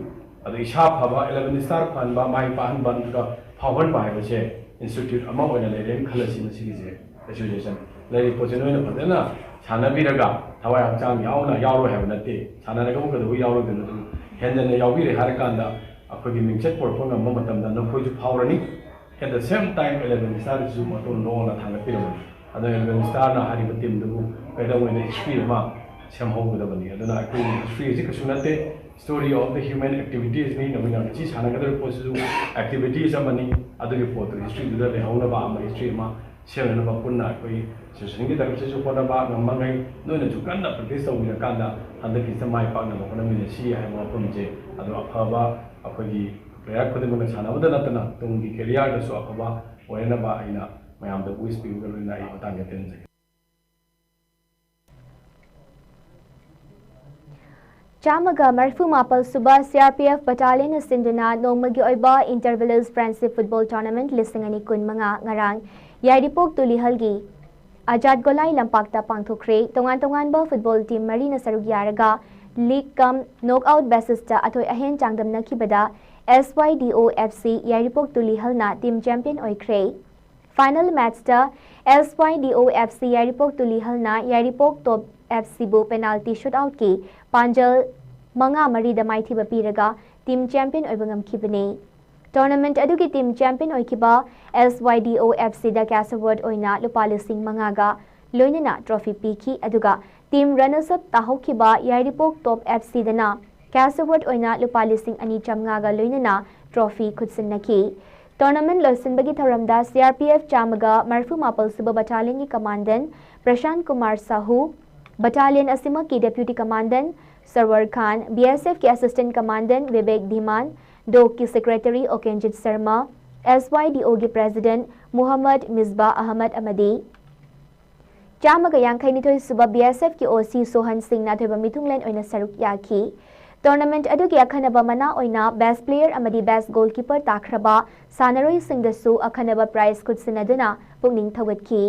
ꯑꯗꯨ ꯏꯁꯥ ꯐꯕ, eleven star ꯐꯍꯟꯕ, ꯃꯥꯏ ꯄꯥꯛꯍꯟꯕ, ꯑꯗꯨꯒ ꯐꯥꯎꯍꯟꯕ ꯍꯥꯏꯕꯁꯦ institute ꯑꯃ ꯑꯣꯏꯅ ꯂꯩꯔꯦꯅ ꯈꯜꯂꯁꯤ ꯃꯁꯤꯒꯤꯁꯦ꯫ Association ꯂꯩꯔꯤꯕ ꯄꯣꯠꯁꯦ ꯅꯣꯏꯅ ꯐꯖꯅ ꯁꯥꯟꯅꯕꯤꯔꯒ ꯊꯋꯥꯏ ꯍꯛꯆꯥꯡ ꯌꯥꯎꯅ ꯌꯥꯎꯔꯣꯏ ꯍꯥꯏꯕ ꯅꯠꯇꯦ꯫ ꯁꯥꯟꯅꯔꯒꯕꯨ ꯀꯩꯗꯧꯕ ꯌꯥꯎꯔꯣꯏꯗꯣꯏꯅꯣ? ꯑꯗꯨ ꯍꯦꯟꯖꯟꯅ ꯌꯥꯎꯕꯤꯔꯦ ꯍꯥꯏꯔꯀꯥꯟꯗ ꯑꯩꯈꯣꯏꯒꯤ ꯃꯤꯡꯆꯠ ꯄꯨꯔꯛꯄ ꯉꯝꯕ ꯃꯇꯝꯗ ꯅꯈꯣꯏꯁꯨ ꯐꯥꯎꯔꯅꯤ꯫ At the same time eleven starꯁꯤꯁꯨ ꯃꯇꯣꯟ ꯂꯣꯟꯅ ꯊꯥꯡꯒꯠꯄꯤꯔꯝꯃꯅꯤ꯫ ꯑꯗꯣ eleven starꯅ ꯍꯥꯏꯔꯤꯕ teamꯗꯨꯕꯨ ꯀꯩꯗꯧꯉꯩꯗ history ꯑꯃ ꯁꯦꯝꯍꯧꯒꯗꯕꯅꯤ꯫ ꯑꯗꯨꯅ ꯑꯩꯈꯣꯏꯒꯤ history ꯑꯁꯤ ꯀꯩꯁꯨ ꯅꯠꯇꯦ꯫ Story of the human activitiesꯅꯤ꯫ ꯅꯈꯣꯏꯅ ꯉꯁꯤ ꯁꯥꯟꯅꯒꯗꯧꯔꯤꯕ ꯄꯣꯠꯁꯤꯁꯨ activities ꯑꯃꯅꯤ꯫ ꯑꯗꯨꯒꯤ ꯄꯣꯠꯇꯨ historyꯗꯨꯗ ꯂꯩꯍꯧꯅꯕ ꯑꯃ, history ꯑꯃ ꯁꯦꯝꯅꯅꯕ ꯄꯨꯟꯅ ꯑꯩꯈꯣꯏ associationꯒꯤ ꯇꯔꯐꯇꯁꯨ ꯍꯣꯠꯅꯕ ꯉꯝꯃꯉꯩ ꯅꯣꯏꯅꯁꯨ ꯀꯟꯅ practice ꯇꯧꯕꯤꯔꯀꯥꯟꯗ ꯍꯟꯗꯛꯀꯤꯁꯤꯗ ꯃꯥꯏ ꯄꯥꯛꯅꯕ ꯍꯣꯠꯅꯃꯤꯟꯅꯁꯤ ꯍꯥꯏꯕ ꯋꯥꯐꯝꯁꯦ꯫ ꯑꯗꯣ ꯑꯐꯕ ꯑꯩꯈꯣꯏꯒꯤ player ꯈꯨꯗꯤꯡꯃꯛꯅ ꯁꯥꯟꯅꯕꯗ ꯅꯠꯇꯅ ꯇꯨꯡꯒꯤ careerꯗꯁꯨ ꯑꯐꯕ ꯑꯣꯏꯅꯅꯕ ꯑꯩꯅ ꯃꯌꯥꯝꯗ wish ꯄꯤꯕꯒ ꯂꯣꯏꯅꯅ ꯑꯩ ꯃꯇꯥꯡꯗ ꯇꯦꯟꯖꯒꯦ꯫ ꯆꯥꯝꯃꯒ ꯃꯔꯤꯐꯨ ꯃꯥꯄꯜ ꯁꯨꯕ CRPF battalionꯅ ꯁꯤꯟꯗꯨꯅ ꯅꯣꯡꯃꯒꯤ ꯑꯣꯏꯕ Inter Village Friendship Football Tournament ꯂꯤꯁꯤꯡ ꯑꯅꯤ ꯀꯨꯟ ꯃꯉꯥ ꯉꯔꯥꯡ ꯌꯥꯏꯔꯤꯄꯣꯛ ꯇꯨꯂꯤꯍꯜꯒꯤ ꯑꯖꯥꯗ ꯒꯣꯂꯥꯏ ꯂꯝꯄꯥꯛꯇ ꯄꯥꯡꯊꯣꯛꯈ꯭ꯔꯦ꯫ ꯇꯣꯉꯥꯟ ꯇꯣꯉꯥꯟꯕ football team ꯃꯔꯤꯅ ꯁꯔꯨꯛ ꯌꯥꯔꯒ league cum knockout basisꯇ ꯑꯊꯣꯏ ꯑꯍꯦꯟ ꯆꯥꯡꯗꯝꯅꯈꯤꯕꯗ SYDO FC ꯌꯥꯏꯔꯤꯄꯣꯛ ꯇꯨꯂꯤꯍꯜꯅ team champion ꯑꯣꯏꯈ꯭ꯔꯦ꯫ Final matchꯇ SYDO FC ꯌꯥꯏꯔꯤꯄꯣꯛ ꯇꯨꯂꯤꯍꯜꯅ ꯌꯥꯏꯔꯤꯄꯣꯛ Top FCꯕꯨ penalty shootoutꯀꯤ ꯄꯥꯟꯖꯜ ꯃꯉꯥ ꯃꯔꯤꯗ ꯃꯥꯏꯊꯤꯕ ꯄꯤꯔꯒ team champion ꯑꯣꯏꯕ ꯉꯝꯈꯤꯕꯅꯤ꯫ Tournament ꯑꯗꯨꯒꯤ team champion ꯑꯣꯏꯈꯤꯕ SYDO FCꯗ cash award ꯑꯣꯏꯅ ꯂꯨꯄꯥ ꯂꯤꯁꯤꯡ ꯃꯉꯥꯒ ꯂꯣꯏꯅꯅ trophy ꯄꯤꯈꯤ꯫ ꯑꯗꯨꯒ team runners up ꯇꯥꯍꯧꯈꯤꯕ ꯌꯥꯏꯔꯤꯄꯣꯛ Top FCꯗꯅ cash award ꯑꯣꯏꯅ ꯂꯨꯄꯥ ꯂꯤꯁꯤꯡ ꯑꯅꯤ ꯆꯥꯝꯃꯉꯥꯒ ꯂꯣꯏꯅꯅ trophy ꯈꯨꯠꯁꯤꯟꯅꯈꯤ꯫ Tournament ꯂꯣꯏꯁꯤꯟꯕꯒꯤ ꯊꯧꯔꯝꯗ CRPF ꯆꯥꯝꯃꯒ ꯃꯔꯤꯐꯨ ꯃꯥꯄꯜ ꯁꯨꯕ battalionꯒꯤ commandant ꯄ꯭ꯔꯁꯥꯟ Kumar Shahu, Battalion ꯑꯁꯤꯃꯛꯀꯤ Deputy Commandant ꯁꯔꯋꯔ ꯈꯥꯟ, B S F ꯀꯤ Assistant Commandant Bibek ꯙꯤꯃꯥꯟ, ꯗꯣꯛꯀꯤ Secretary ꯑꯣꯀꯦꯟꯖꯤꯠ Sharma, S Y D O ꯒꯤ President ꯃꯨꯍꯝꯃꯗ ꯃꯤꯁꯕꯥ ꯑꯍꯃꯗ ꯑꯃꯗꯤ ꯆꯥꯝꯃꯒ ꯌꯥꯡꯈꯩꯅꯤꯊꯣꯏ ꯁꯨꯕ B S F ꯀꯤ O C ꯁꯣꯍꯟ ꯁꯤꯡꯅ ꯑꯊꯣꯏꯕ ꯃꯤꯊꯨꯡꯂꯦꯟ ꯑꯣꯏꯅ ꯁꯔꯨꯛ ꯌꯥꯈꯤ꯫ Tournament ꯑꯗꯨꯒꯤ ꯑꯈꯟꯅꯕ ꯃꯅꯥ ꯑꯣꯏꯅ Best Player ꯑꯃꯗꯤ Best Goalkeeper ꯇꯥꯈ꯭ꯔꯕ ꯁꯥꯟꯅꯔꯣꯏꯁꯤꯡꯗꯁꯨ ꯑꯈꯟꯅꯕ prize ꯈꯨꯠꯁꯤꯟꯅꯗꯨꯅ ꯄꯨꯛꯅꯤꯡ ꯊꯧꯒꯠꯈꯤ꯫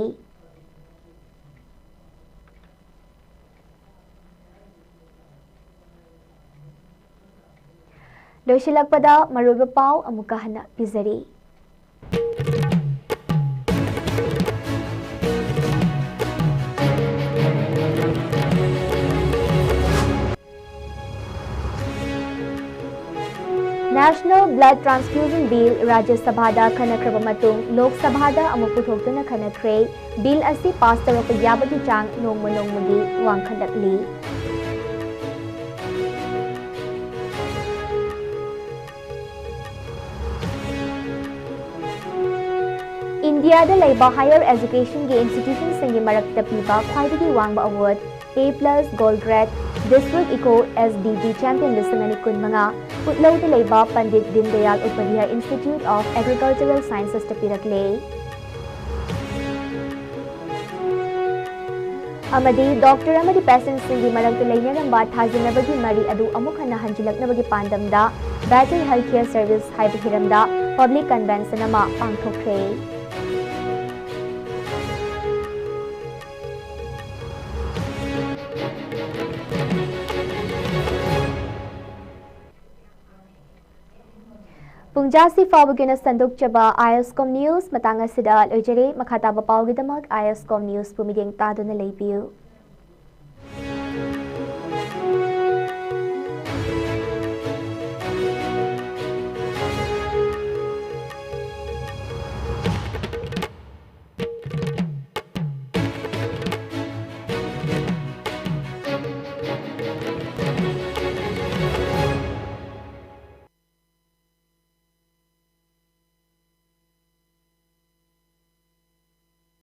ꯂꯣꯏꯁꯤꯜꯂꯛꯄꯗ ꯃꯔꯨꯑꯣꯏꯕ ꯄꯥꯎ ꯑꯃꯨꯛꯀ ꯍꯟꯅ ꯄꯤꯖꯔꯤ꯫ National Blood Transfusion Bill ꯔꯥꯖ꯭ꯌ ꯁꯚꯥꯗ ꯈꯟꯅꯈ꯭ꯔꯕ ꯃꯇꯨꯡ ꯂꯣꯛ ꯁꯚꯥꯗ ꯑꯃꯨꯛ ꯄꯨꯊꯣꯛꯇꯨꯅ ꯈꯟꯅꯈ꯭ꯔꯦ꯫ Bill ꯑꯁꯤ pass ꯇꯧꯔꯛꯄ ꯌꯥꯕꯒꯤ ꯆꯥꯡ ꯅꯣꯡꯃ ꯅꯣꯡꯃꯒꯤ ꯋꯥꯡꯈꯠꯂꯛꯂꯤ꯫ ꯏꯟꯗꯤꯌꯥꯗ ꯂꯩꯕ higher education ꯒꯤ institution ꯁꯤꯡꯒꯤ ꯃꯔꯛꯇ ꯄꯤꯕ ꯈ꯭ꯋꯥꯏꯗꯒꯤ ꯋꯥꯡꯕ award, A plus Gold Grade, District Eco S D G Champion ꯂꯤꯁꯤꯡ ꯑꯅꯤ ꯀꯨꯟꯃꯉꯥ, ꯎꯠꯂꯧꯗ ꯂꯩꯕ Pandit Deendayal Upadhyay Institute of Agricultural Sciences ꯇ ꯄꯤꯔꯛꯂꯦ꯫ ꯑꯃꯗꯤ doctor ꯑꯃꯗꯤ patient ꯁꯤꯡꯒꯤ ꯃꯔꯛꯇ ꯂꯩꯅꯔꯝꯕ ꯊꯥꯖꯅꯕꯒꯤ ꯃꯔꯤ ꯑꯗꯨ ꯑꯃꯨꯛ ꯍꯟꯅ ꯍꯟꯖꯤꯜꯂꯛꯅꯕꯒꯤ ꯄꯥꯟꯗꯝꯗ Better Healthcare Service ꯍꯥꯏꯕ ꯍꯤꯔꯝꯗ public convention ꯑꯃ ꯄꯥꯡꯊꯣꯛꯈ꯭ꯔꯦ꯫ ꯄꯨꯡꯖꯥꯁꯤ ꯐꯥꯎꯕꯒꯤ ꯑꯣꯏꯅ ꯁꯟꯗꯣꯛꯆꯕ ISCOM News ꯃꯇꯥꯡ ꯑꯁꯤꯗ ꯂꯣꯏꯖꯔꯦ꯫ ꯃꯈꯥ ꯇꯥꯕ ꯄꯥꯎꯒꯤꯗꯃꯛ ISCOM News ꯄꯨ ꯃꯤꯠꯌꯦꯡ ꯇꯥꯗꯨꯅ ꯂꯩꯕꯤꯌꯨ꯫